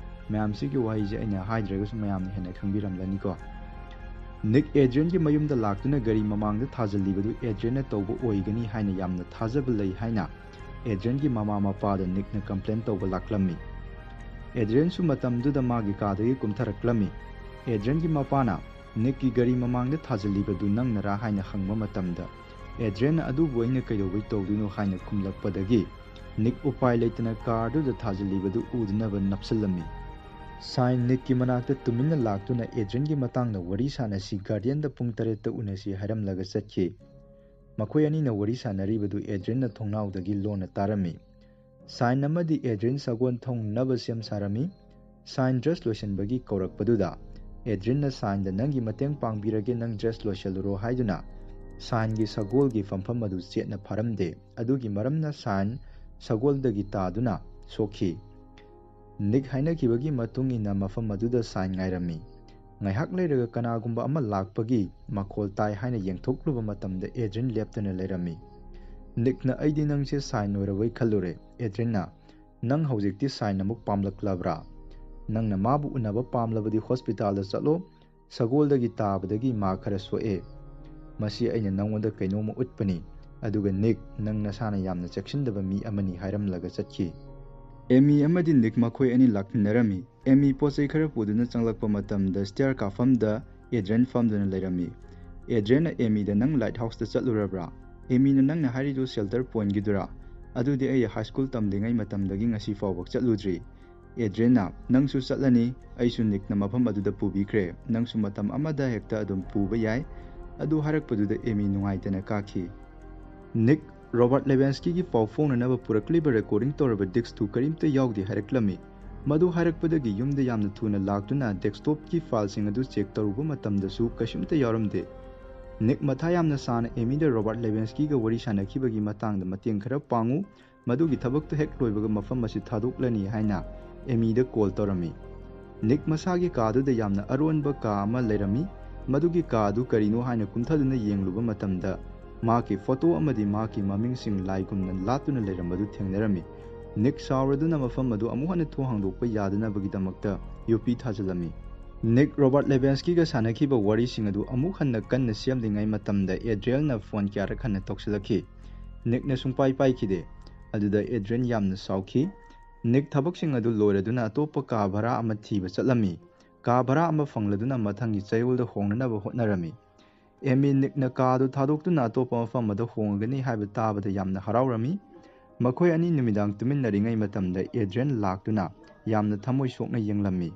ꯃꯌꯥꯝꯁꯤꯒꯤ ꯋꯥꯍꯩꯁꯦ ꯑꯩꯅ ꯍꯥꯏꯗ꯭ꯔꯒꯁꯨ ꯃꯌꯥꯝꯅ ꯍꯦꯟꯅ ꯈꯪꯕꯤꯔꯝꯂꯅꯤꯀꯣ꯫ ꯅꯤꯛ ꯑꯦꯗ꯭ꯔꯤꯟꯒꯤ ꯃꯌꯨꯝꯗ ꯂꯥꯛꯇꯨꯅ ꯒꯥꯔꯤ ꯃꯃꯥꯡꯗ ꯊꯥꯖꯤꯜꯂꯤꯕꯗꯨ ꯑꯦꯗ꯭ꯔꯤꯟꯅ ꯇꯧꯕ ꯑꯣꯏꯒꯅꯤ ꯍꯥꯏꯅ ꯌꯥꯝꯅ ꯊꯥꯖꯕ ꯂꯩ ꯍꯥꯏꯅ ꯑꯦꯗ꯭ꯔꯤꯟꯒꯤ ꯃꯃꯥ ꯃꯄꯥꯗ ꯅꯤꯛꯅ ꯀꯝꯄ꯭ꯂꯦꯟ ꯇꯧꯕ ꯂꯥꯛꯂꯝꯃꯤ꯫ ꯑꯦꯗ꯭ꯔꯤꯟꯁꯨ ꯃꯇꯝꯗꯨꯗ ꯃꯥꯒꯤ ꯀꯥꯗꯒꯤ ꯀꯨꯝꯊꯔꯛꯂꯝꯃꯤ꯫ ꯑꯦꯗ꯭ꯔꯤꯟꯒꯤ ꯃꯄꯥꯅ ꯅꯤꯛꯀꯤ ꯒꯥꯔꯤ ꯃꯃꯥꯡꯗ ꯊꯥꯖꯤꯜꯂꯤꯕꯗꯨ ꯅꯪꯅꯔꯥ ꯍꯥꯏꯅ ꯍꯪꯕ ꯃꯇꯝꯗ, ꯑꯦꯗ꯭ꯔꯤꯟꯅ "ꯑꯗꯨꯕꯨ ꯑꯩꯅ ꯀꯩꯗꯧꯕꯩ ꯇꯧꯗꯣꯏꯅꯣ?" ꯍꯥꯏꯅ ꯈꯨꯝꯂꯛꯄꯗꯒꯤ, ꯅꯤꯛ ꯎꯄꯥꯏ ꯂꯩꯇꯅ ꯀꯥꯔꯗꯨꯗ ꯊꯥꯖꯤꯜꯂꯤꯕꯗꯨ ꯎꯗꯅꯕ ꯅꯞꯁꯤꯜꯂꯝꯃꯤ꯫ ꯁꯥꯏꯟ ꯅꯤꯛꯀꯤ ꯃꯅꯥꯛꯇ ꯇꯨꯃꯤꯟꯅ ꯂꯥꯛꯇꯨꯅ ꯑꯦꯗ꯭ꯔꯤꯟꯒꯤ ꯃꯇꯥꯡꯗ ꯋꯥꯔꯤ ꯁꯥꯟꯅꯁꯤ, ꯒꯥꯔꯗꯤꯌꯟꯗ ꯄꯨꯡ ꯇꯔꯦꯠꯇ ꯎꯅꯁꯤ ꯍꯥꯏꯔꯝꯂꯒ ꯆꯠꯈꯤ꯫ ꯃꯈꯣꯏ ꯑꯅꯤꯅ ꯋꯥꯔꯤ ꯁꯥꯟꯅꯔꯤꯕꯗꯨ ꯑꯦꯗ꯭ꯔꯤꯟꯅ ꯊꯣꯡꯅꯥꯎꯗꯒꯤ ꯂꯣꯟꯅ ꯇꯥꯔꯝꯃꯤ꯫ ꯁꯥꯏꯟ ꯑꯃꯗꯤ ꯑꯦꯗ꯭ꯔꯤꯟ ꯁꯒꯣꯜ ꯊꯧꯅꯅꯕ ꯁꯦꯝ ꯁꯥꯔꯝꯃꯤ꯫ ꯁꯥꯏꯟ ꯗ꯭ꯔꯦꯁ ꯂꯣꯏꯁꯤꯟꯕꯒꯤ ꯀꯧꯔꯛꯄꯗꯨꯗ, ꯑꯦꯗ꯭ꯔꯤꯟꯅ ꯁꯥꯏꯟꯗ "ꯅꯪꯒꯤ ꯃꯇꯦꯡ ꯄꯥꯡꯕꯤꯔꯒꯦ, ꯅꯪ ꯗ꯭ꯔꯦꯁ ꯂꯣꯏꯁꯤꯜꯂꯨꯔꯣ" ꯍꯥꯏꯗꯨꯅ ꯁꯥꯏꯟꯒꯤ ꯁꯒꯣꯜꯒꯤ ꯐꯝꯐꯝ ꯑꯗꯨ ꯆꯦꯠꯅ ꯐꯥꯔꯝꯗꯦ꯫ ꯑꯗꯨꯒꯤ ꯃꯔꯝꯅ ꯁꯥꯏꯟ ꯁꯒꯣꯜꯗꯒꯤ ꯇꯥꯗꯨꯅ ꯁꯣꯛꯈꯤ꯫ ꯅꯤꯛ ꯍꯥꯏꯅꯈꯤꯕꯒꯤ ꯃꯇꯨꯡ ꯏꯟꯅ ꯃꯐꯝ ꯑꯗꯨꯗ ꯁꯥꯏꯟ ꯉꯥꯏꯔꯝꯃꯤ꯫ ꯉꯥꯏꯍꯥꯛ ꯂꯩꯔꯒ ꯀꯅꯥꯒꯨꯝꯕ ꯑꯃ ꯂꯥꯛꯄꯒꯤ ꯃꯈꯣꯜ ꯇꯥꯏ ꯍꯥꯏꯅ ꯌꯦꯡꯊꯣꯛꯂꯨꯕ ꯃꯇꯝꯗ ꯑꯦꯗ꯭ꯔꯤꯟ ꯂꯦꯞꯇꯨꯅ ꯂꯩꯔꯝꯃꯤ꯫ ꯅꯤꯛꯅ "ꯑꯩꯗꯤ ꯅꯪꯁꯦ ꯁꯥꯏꯟ ꯑꯣꯏꯔꯕꯣꯏ ꯈꯜꯂꯨꯔꯦ"꯫ ꯑꯦꯗ꯭ꯔꯤꯟꯅ, "ꯅꯪ ꯍꯧꯖꯤꯛꯇꯤ ꯁꯥꯏꯟ ꯑꯃꯨꯛ ꯄꯥꯝꯂꯛꯂꯕ꯭ꯔꯥ? ꯅꯪꯅ ꯃꯥꯕꯨ ꯎꯅꯕ ꯄꯥꯝꯂꯕꯗꯤ ꯍꯣꯁꯄꯤꯇꯥꯜꯗ ꯆꯠꯂꯣ, ꯁꯒꯣꯜꯗꯒꯤ ꯇꯥꯕꯗꯒꯤ ꯃꯥ ꯈꯔ ꯁꯣꯛꯑꯦ꯫ ꯃꯁꯤ ꯑꯩꯅ ꯅꯪꯉꯣꯟꯗ ꯀꯩꯅꯣꯝꯃ ꯎꯠꯄꯅꯤ, ꯑꯗꯨꯒ ꯅꯤꯛ, ꯅꯪ ꯅꯁꯥꯅ ꯌꯥꯝꯅ ꯆꯦꯛꯁꯤꯟꯗꯕ ꯃꯤ ꯑꯃꯅꯤ" ꯍꯥꯏꯔꯝꯂꯒ ꯆꯠꯈꯤ꯫ ꯑꯦꯃꯤ ꯑꯃꯗꯤ ꯅꯤꯛ ꯃꯈꯣꯏ ꯑꯅꯤ ꯂꯥꯛꯃꯤꯟꯅꯔꯝꯃꯤ꯫ ꯑꯦꯃꯤ ꯄꯣꯠ ꯆꯩ ꯈꯔ ꯄꯨꯗꯨꯅ ꯆꯪꯂꯛꯄ ꯃꯇꯝꯗ ꯁ꯭ꯇꯤꯌꯔ ꯀꯥꯐꯝꯗ ꯑꯦꯗ꯭ꯔꯤꯟ ꯐꯝꯗꯨꯅ ꯂꯩꯔꯝꯃꯤ꯫ ꯑꯦꯗ꯭ꯔꯤꯟꯅ ꯑꯦꯃꯤꯗ, "ꯅꯪ ꯂꯥꯏꯠ ꯍꯥꯎꯁꯇ ꯆꯠꯂꯨꯔꯕ꯭ꯔꯥ? ꯑꯦꯃꯤꯅ ꯅꯪꯅ ꯍꯥꯏꯔꯤꯗꯨ ꯁꯦꯜꯇꯔ ꯄꯣꯏꯟꯒꯤꯗꯨꯔꯥ? ꯑꯗꯨꯗꯤ ꯑꯩ ꯍꯥꯏ ꯁ꯭ꯀꯨꯜ ꯇꯝꯂꯤꯉꯩ ꯃꯇꯝꯗꯒꯤ ꯉꯁꯤ ꯐꯥꯎꯕ ꯆꯠꯂꯨꯗ꯭ꯔꯤ"꯫ ꯑꯦꯗ꯭ꯔꯤꯟꯅ, "ꯅꯪꯁꯨ ꯆꯠꯂꯅꯤ, ꯑꯩꯁꯨ ꯅꯤꯛꯅ ꯃꯐꯝ ꯑꯗꯨꯗ ꯄꯨꯕꯤꯈ꯭ꯔꯦ, ꯅꯪꯁꯨ ꯃꯇꯝ ꯑꯃꯗ ꯍꯦꯛꯇ ꯑꯗꯨꯝ ꯄꯨꯕ ꯌꯥꯏ"꯫ ꯑꯗꯨ ꯍꯥꯏꯔꯛꯄꯗꯨꯗ ꯑꯦꯃꯤ ꯅꯨꯡꯉꯥꯏꯇꯅ ꯀꯥꯈꯤ꯫ ꯅꯤꯛ, ꯔꯣꯕꯥꯔꯠ ꯂꯦꯕꯦꯟꯁꯀꯤꯒꯤ ꯄꯥꯎ ꯐꯥꯎꯅꯅꯕ ꯄꯨꯔꯛꯂꯤꯕ ꯔꯦꯀꯣꯔꯗꯤꯡ ꯇꯧꯔꯕ ꯗꯤꯁꯛꯇꯨ ꯀꯔꯤꯝꯇ ꯌꯥꯎꯗꯦ ꯍꯥꯏꯔꯛꯂꯝꯃꯤ꯫ ꯃꯗꯨ ꯍꯥꯏꯔꯛꯄꯗꯒꯤ ꯌꯨꯝꯗ ꯌꯥꯝꯅ ꯊꯨꯅ ꯂꯥꯛꯇꯨꯅ ꯗꯦꯁꯛꯇꯣꯞꯀꯤ ꯐꯥꯏꯜꯁꯤꯡ ꯑꯗꯨ ꯆꯦꯛ ꯇꯧꯔꯨꯕ ꯃꯇꯝꯗꯁꯨ ꯀꯩꯁꯨꯝꯇ ꯌꯥꯎꯔꯝꯗꯦ꯫ ꯅꯤꯛ ꯃꯊꯥ ꯌꯥꯝꯅ ꯁꯥꯅ ꯑꯦꯃꯤꯗ ꯔꯣꯕꯥꯔꯠ ꯂꯦꯕꯦꯟꯁꯀꯤꯒ ꯋꯥꯔꯤ ꯁꯥꯟꯅꯈꯤꯕꯒꯤ ꯃꯇꯥꯡꯗ ꯃꯇꯦꯡ ꯈꯔ ꯄꯥꯡꯉꯨ, ꯃꯗꯨꯒꯤ ꯊꯕꯛꯇꯨ ꯍꯦꯛ ꯂꯣꯏꯕꯒ ꯃꯐꯝ ꯑꯁꯤ ꯊꯥꯗꯣꯛꯂꯅꯤ ꯍꯥꯏꯅ ꯑꯦꯃꯤꯗ ꯀꯣꯜ ꯇꯧꯔꯝꯃꯤ꯫ ꯅꯤꯛ ꯃꯁꯥꯒꯤ ꯀꯥꯗꯨꯗ ꯌꯥꯝꯅ ꯑꯔꯣꯟꯕ ꯀꯥ ꯑꯃ ꯂꯩꯔꯝꯃꯤ꯫ ꯃꯗꯨꯒꯤ ꯀꯥ ꯑꯗꯨ ꯀꯔꯤꯅꯣ ꯍꯥꯏꯅ ꯀꯨꯝꯊꯗꯨꯅ ꯌꯦꯡꯂꯨꯕ ꯃꯇꯝꯗ ꯃꯍꯥꯛꯀꯤ ꯐꯣꯇꯣ ꯑꯃꯗꯤ ꯃꯍꯥꯛꯀꯤ ꯃꯃꯤꯡꯁꯤꯡ ꯂꯥꯏꯒꯨꯝꯅ ꯂꯥꯠꯇꯨꯅ ꯂꯩꯔꯝꯕꯗꯨ ꯊꯦꯡꯅꯔꯝꯃꯤ꯫ ꯅꯤꯛ ꯁꯥꯎꯔꯗꯨꯅ ꯃꯐꯝ ꯑꯗꯨ ꯑꯃꯨꯛ ꯍꯟꯅ ꯊꯣꯡ ꯍꯥꯡꯗꯣꯛꯄ ꯌꯥꯗꯅꯕꯒꯤꯗꯃꯛꯇ ꯌꯣꯠꯄꯤ ꯊꯥꯖꯤꯜꯂꯝꯃꯤ꯫ ꯅꯤꯛ ꯔꯣꯕꯥꯔꯠ ꯂꯦꯕꯦꯟꯁꯀꯤꯒ ꯁꯥꯟꯅꯈꯤꯕ ꯋꯥꯔꯤꯁꯤꯡ ꯑꯗꯨ ꯑꯃꯨꯛ ꯍꯟꯅ ꯀꯟꯅ ꯁꯦꯝꯂꯤꯉꯩ ꯃꯇꯝꯗ ꯑꯦꯗ꯭ꯔꯤꯌꯦꯜꯅ ꯐꯣꯟ ꯀꯌꯥꯔꯛ ꯍꯟꯅ ꯇꯧꯁꯤꯜꯂꯛꯈꯤ꯫ ꯅꯤꯛꯅ ꯁꯨꯡꯄꯥꯏ ꯄꯥꯏꯈꯤꯗꯦ꯫ ꯑꯗꯨꯗ ꯑꯦꯗ꯭ꯔꯤꯌꯦꯜ ꯌꯥꯝꯅ ꯁꯥꯎꯈꯤ꯫ ꯅꯤꯛ ꯊꯕꯛꯁꯤꯡ ꯑꯗꯨ ꯂꯣꯏꯔꯗꯨꯅ ꯑꯇꯣꯞꯄ ꯀꯥ ꯚꯔꯥ ꯑꯃ ꯊꯤꯕ ꯆꯠꯂꯝꯃꯤ꯫ ꯀꯥ ꯚꯔꯥ ꯑꯃ ꯐꯪꯂꯗꯨꯅ ꯃꯊꯪꯒꯤ ꯆꯌꯣꯜꯗ ꯍꯣꯡꯅꯅꯕ ꯍꯣꯠꯅꯔꯝꯃꯤ꯫ ꯑꯦꯃꯤ ꯅꯤꯛꯅ ꯀꯥ ꯑꯗꯨ ꯊꯥꯗꯣꯛꯇꯨꯅ ꯑꯇꯣꯞꯄ ꯃꯐꯝ ꯑꯃꯗ ꯍꯣꯡꯉꯒꯅꯤ ꯍꯥꯏꯕ ꯇꯥꯕꯗ ꯌꯥꯝꯅ ꯍꯔꯥꯎꯔꯝꯃꯤ꯫ ꯃꯈꯣꯏ ꯑꯅꯤ ꯅꯨꯃꯤꯗꯥꯡ ꯇꯨꯃꯤꯟꯅꯔꯤꯉꯩ ꯃꯇꯝꯗ ꯑꯦꯗ꯭ꯔꯤꯌꯦꯜ ꯂꯥꯛꯇꯨꯅ ꯌꯥꯝꯅ ꯊꯃꯣꯏ ꯁꯣꯛꯅ ꯌꯦꯡꯂꯝꯃꯤ꯫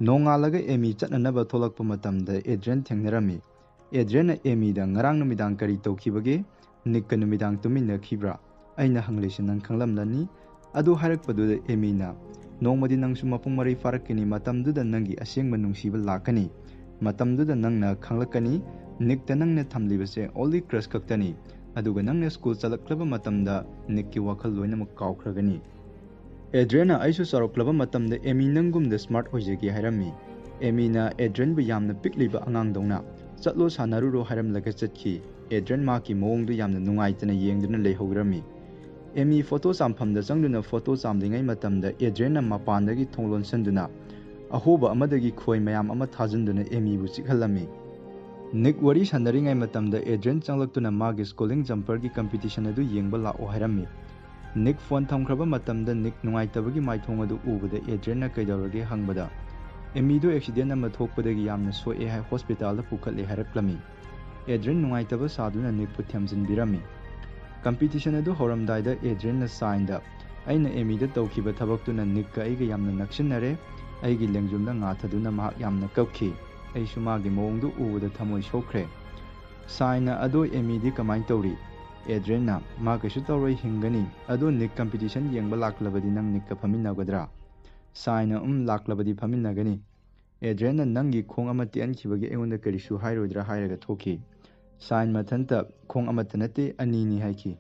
ꯅꯣꯡꯉꯥꯜꯂꯒ ꯑꯦꯃꯤ ꯆꯠꯅꯅꯕ ꯊꯣꯛꯂꯛꯄ ꯃꯇꯝꯗ ꯑꯦꯗ꯭ꯔꯤꯌꯦꯜ ꯊꯦꯡꯅꯔꯝꯃꯤ꯫ ꯑꯦꯗ꯭ꯔꯤꯌꯦꯜꯅ ꯑꯦꯃꯤꯗ, "ꯉꯔꯥꯡ ꯅꯨꯃꯤꯗꯥꯡ ꯀꯔꯤ ꯇꯧꯈꯤꯕꯒꯦ? ꯅꯤꯛꯀ ꯅꯨꯃꯤꯗꯥꯡ ꯇꯨꯃꯤꯟꯅꯈꯤꯕ꯭ꯔꯥ?" ꯑꯩꯅ ꯍꯪꯂꯤꯁꯤ ꯅꯪ ꯈꯪꯂꯝꯂꯅꯤ꯫ ꯑꯗꯨ ꯍꯥꯏꯔꯛꯄꯗꯨꯗ ꯑꯦꯃꯤꯅ, "ꯅꯣꯡꯃꯗꯤ ꯅꯪꯁꯨ ꯃꯄꯨꯡ ꯃꯔꯩ ꯐꯥꯔꯛꯀꯅꯤ, ꯃꯇꯝꯗꯨꯗ ꯅꯪꯒꯤ ꯑꯁꯦꯡꯕ ꯅꯨꯡꯁꯤꯕ ꯂꯥꯛꯀꯅꯤ꯫ ꯃꯇꯝꯗꯨꯗ ꯅꯪꯅ ꯈꯪꯂꯛꯀꯅꯤ, ꯅꯤꯛꯇ ꯅꯪꯅ ꯊꯝꯂꯤꯕꯁꯦ only crush ꯈꯛꯇꯅꯤ꯫ ꯑꯗꯨꯒ ꯅꯪꯅ ꯁ꯭ꯀꯨꯜ ꯆꯠꯂꯛꯂꯕ ꯃꯇꯝꯗ ꯅꯤꯛꯀꯤ ꯋꯥꯈꯜ ꯂꯣꯏꯅꯃꯛ ꯀꯥꯎꯈ꯭ꯔꯒꯅꯤ"꯫ ꯑꯦꯗ꯭ꯔꯤꯌꯟꯅ ꯑꯩꯁꯨ ꯆꯥꯎꯔꯛꯂꯕ ꯃꯇꯝꯗ ꯑꯦꯃꯤ ꯅꯪꯒꯨꯝꯗ ꯁ꯭ꯃꯥꯔꯠ ꯑꯣꯏꯖꯒꯦ ꯍꯥꯏꯔꯝꯃꯤ꯫ ꯑꯦꯃꯤꯅ ꯑꯦꯗ꯭ꯔꯤꯌꯟꯕꯨ ꯌꯥꯝꯅ ꯄꯤꯛꯂꯤꯕ ꯑꯉꯥꯡꯗꯧꯅ "ꯆꯠꯂꯣ ꯁꯥꯟꯅꯔꯨꯔꯣ" ꯍꯥꯏꯔꯝꯂꯒ ꯆꯠꯈꯤ꯫ ꯑꯦꯗ꯭ꯔꯤꯌꯟ ꯃꯍꯥꯛꯀꯤ ꯃꯑꯣꯡꯗꯨ ꯌꯥꯝꯅ ꯅꯨꯡꯉꯥꯏꯇꯅ ꯌꯦꯡꯗꯨꯅ ꯂꯩꯍꯧꯔꯝꯃꯤ꯫ ꯑꯦꯃꯤ ꯐꯣꯇꯣ ꯆꯥꯝꯐꯝꯗ ꯆꯪꯗꯨꯅ ꯐꯣꯇꯣ ꯆꯥꯝꯂꯤꯉꯩ ꯃꯇꯝꯗ ꯑꯦꯗ꯭ꯔꯤꯌꯟꯅ ꯃꯄꯥꯟꯗꯒꯤ ꯊꯣꯡ ꯂꯣꯟꯁꯤꯟꯗꯨꯅ ꯑꯍꯣꯕ ꯑꯃꯗꯒꯤ ꯈꯣꯏ ꯃꯌꯥꯝ ꯑꯃ ꯊꯥꯖꯤꯟꯗꯨꯅ ꯑꯦꯃꯤꯕꯨ ꯆꯤꯛꯍꯜꯂꯝꯃꯤ꯫ ꯅꯤꯛ ꯋꯥꯔꯤ ꯁꯥꯟꯅꯔꯤꯉꯩ ꯃꯇꯝꯗ ꯑꯦꯗ꯭ꯔꯤꯌꯟ ꯆꯪꯂꯛꯇꯨꯅ ꯃꯥꯒꯤ ꯁ꯭ꯀꯨꯂꯤꯡ ꯖꯝꯄꯔꯒꯤ ꯀꯝꯄꯤꯇꯤꯁꯟ ꯑꯗꯨ ꯌꯦꯡꯕ ꯂꯥꯛꯑꯣ ꯍꯥꯏꯔꯝꯃꯤ꯫ ꯅꯤꯛ ꯐꯣꯟ ꯊꯝꯈ꯭ꯔꯕ ꯃꯇꯝꯗ ꯅꯤꯛ ꯅꯨꯡꯉꯥꯏꯇꯕꯒꯤ ꯃꯥꯏꯊꯣꯡ ꯑꯗꯨ ꯎꯕꯗ ꯑꯦꯗ꯭ꯔꯤꯌꯟꯅ "ꯀꯩꯗꯧꯔꯒꯦ?" ꯍꯪꯕꯗ, "ꯑꯦꯃꯤꯗꯨ ꯑꯦꯛꯁꯤꯗꯦꯟ ꯑꯃ ꯊꯣꯛꯄꯗꯒꯤ ꯌꯥꯝꯅ ꯁꯣꯛꯑꯦ ꯍꯥꯏ, ꯍꯣꯁꯄꯤꯇꯥꯜꯗ ꯄꯨꯈꯠꯂꯦ" ꯍꯥꯏꯔꯛꯂꯝꯃꯤ꯫ ꯑꯦꯗ꯭ꯔꯤꯌꯟ ꯅꯨꯡꯉꯥꯏꯇꯕ ꯁꯥꯗꯨꯅ ꯅꯤꯛꯄꯨ ꯊꯦꯝꯖꯤꯟꯕꯤꯔꯝꯃꯤ꯫ ꯀꯝꯄꯤꯇꯤꯁꯟ ꯑꯗꯨ ꯍꯧꯔꯝꯗꯥꯏꯗ ꯑꯦꯗ꯭ꯔꯤꯌꯟꯅ ꯁꯥꯏꯟꯗ, "ꯑꯩꯅ ꯑꯦꯃꯤꯗ ꯇꯧꯈꯤꯕ ꯊꯕꯛꯇꯨꯅ ꯅꯤꯛꯀ ꯑꯩꯒ ꯌꯥꯝꯅ ꯅꯛꯁꯤꯟꯅꯔꯦ"꯫ ꯑꯩꯒꯤ ꯂꯦꯡꯖꯨꯝꯗ ꯉꯥꯊꯗꯨꯅ ꯃꯍꯥꯛ ꯌꯥꯝꯅ ꯀꯞꯈꯤ꯫ ꯑꯩꯁꯨ ꯃꯥꯒꯤ ꯃꯑꯣꯡꯗꯨ ꯎꯕꯗ ꯊꯃꯣꯏ ꯁꯣꯛꯈ꯭ꯔꯦ꯫ ꯁꯥꯏꯅ, "ꯑꯗꯣ ꯑꯦꯃꯤꯗꯤ ꯀꯃꯥꯏꯅ ꯇꯧꯔꯤ?" ꯑꯦꯗ꯭ꯔꯤꯌꯟꯅ, "ꯃꯥ ꯀꯩꯁꯨ ꯇꯧꯔꯣꯏ, ꯍꯤꯡꯒꯅꯤ꯫ ꯑꯗꯣ ꯅꯤꯛ ꯀꯝꯄꯤꯇꯤꯁꯟ ꯌꯦꯡꯕ ꯂꯥꯛꯂꯕꯗꯤ ꯅꯪ ꯅꯤꯛꯀ ꯐꯝꯃꯤꯟꯅꯒꯗ꯭ꯔꯥ?" ꯁꯥꯏꯅ, "ꯎꯝ, ꯂꯥꯛꯂꯕꯗꯤ ꯐꯝꯃꯤꯟꯅꯒꯅꯤ"꯫ ꯑꯦꯗ꯭ꯔꯤꯌꯟꯅ, "ꯅꯪꯒꯤ ꯈꯣꯡ ꯑꯃ ꯇꯦꯛꯍꯟꯈꯤꯕꯒꯤ ꯑꯩꯉꯣꯟꯗ ꯀꯔꯤꯁꯨ ꯍꯥꯏꯔꯣꯏꯗ꯭ꯔꯥ?" ꯍꯥꯏꯔꯒ ꯊꯣꯛꯈꯤ꯫ ꯁꯥꯏꯟ ꯃꯊꯟꯇ, "ꯈꯣꯡ ꯑꯃꯠꯇ ꯅꯠꯇꯦ, ꯑꯅꯤꯅꯤ" ꯍꯥꯏꯈꯤ꯫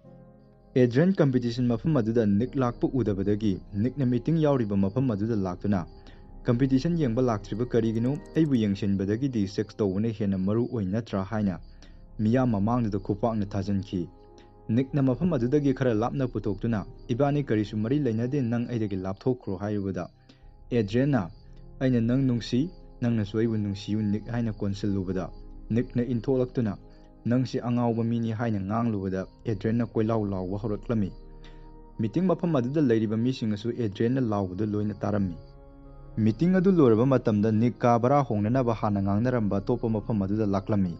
ꯑꯦꯗ꯭ꯔꯤꯌꯟ ꯀꯝꯄꯤꯇꯤꯁꯟ ꯃꯐꯝ ꯑꯗꯨꯗ ꯅꯤꯛ ꯂꯥꯛꯄ ꯎꯗꯕꯗꯒꯤ ꯅꯤꯛꯅ ꯃꯤꯇꯤꯡ ꯌꯥꯎꯔꯤꯕ ꯃꯐꯝ ꯑꯗꯨꯗ ꯂꯥꯛꯇꯨꯅ, "ꯀꯝꯄꯤꯇꯤꯁꯟ ꯌꯦꯡꯕ ꯂꯥꯛꯇ꯭ꯔꯤꯕ ꯀꯔꯤꯒꯤꯅꯣ? ꯑꯩꯕꯨ ꯌꯦꯡꯁꯤꯟꯕꯗꯒꯤꯗꯤ ꯁꯦꯛꯁ ꯇꯧꯕꯅ ꯍꯦꯟꯅ ꯃꯔꯨ ꯑꯣꯏ ꯅꯠꯇ꯭ꯔꯥ?" ꯍꯥꯏꯅ ꯃꯤꯌꯥꯝ ꯃꯃꯥꯡꯗꯨꯗ ꯈꯨꯄꯥꯛꯅ ꯊꯥꯖꯤꯟꯈꯤ꯫ ꯅꯤꯛꯅ ꯃꯐꯝ ꯑꯗꯨꯗꯒꯤ ꯈꯔ ꯂꯥꯞꯅ ꯄꯨꯊꯣꯛꯇꯨꯅ, "ꯏꯕꯥꯅꯤ ꯀꯔꯤꯁꯨ ꯃꯔꯤ ꯂꯩꯅꯗꯦ, ꯅꯪ ꯑꯩꯗꯒꯤ ꯂꯥꯞꯊꯣꯛꯈ꯭ꯔꯣ" ꯍꯥꯏꯔꯨꯕꯗ, ꯑꯦꯗ꯭ꯔꯤꯌꯟꯅ, "ꯑꯩꯅ ꯅꯪ ꯅꯨꯡꯁꯤ, ꯅꯪꯅꯁꯨ ꯑꯩꯕꯨ ꯅꯨꯡꯁꯤꯌꯨ ꯅꯤꯛ" ꯍꯥꯏꯅ ꯀꯣꯟꯁꯤꯜꯂꯨꯕꯗ, ꯅꯤꯛꯅ ꯏꯟꯊꯣꯛꯂꯛꯇꯨꯅ, "ꯅꯪꯁꯤ ꯑꯉꯥꯎꯕ ꯃꯤꯅꯤ" ꯍꯥꯏꯅ ꯉꯥꯡꯂꯨꯕꯗ, ꯑꯦꯗ꯭ꯔꯤꯌꯟꯅ ꯀꯣꯏꯂꯥꯎ ꯂꯥꯎꯕ ꯍꯧꯔꯛꯂꯝꯃꯤ꯫ ꯃꯤꯇꯤꯡ ꯃꯐꯝ ꯑꯗꯨꯗ ꯂꯩꯔꯤꯕ ꯃꯤꯁꯤꯡꯅꯁꯨ ꯑꯦꯗ꯭ꯔꯤꯌꯟꯅ ꯂꯥꯎꯕꯗꯨ ꯂꯣꯏꯅ ꯇꯥꯔꯝꯃꯤ꯫ ꯃꯤꯇꯤꯡ ꯑꯗꯨ ꯂꯣꯏꯔꯕ ꯃꯇꯝꯗ ꯅꯤꯛ ꯀꯥ ꯚꯔꯥ ꯍꯣꯡꯅꯅꯕ ꯍꯥꯟꯅ ꯉꯥꯡꯅꯔꯝꯕ ꯑꯇꯣꯞꯄ ꯃꯐꯝ ꯑꯗꯨꯗ ꯂꯥꯛꯂꯝꯃꯤ꯫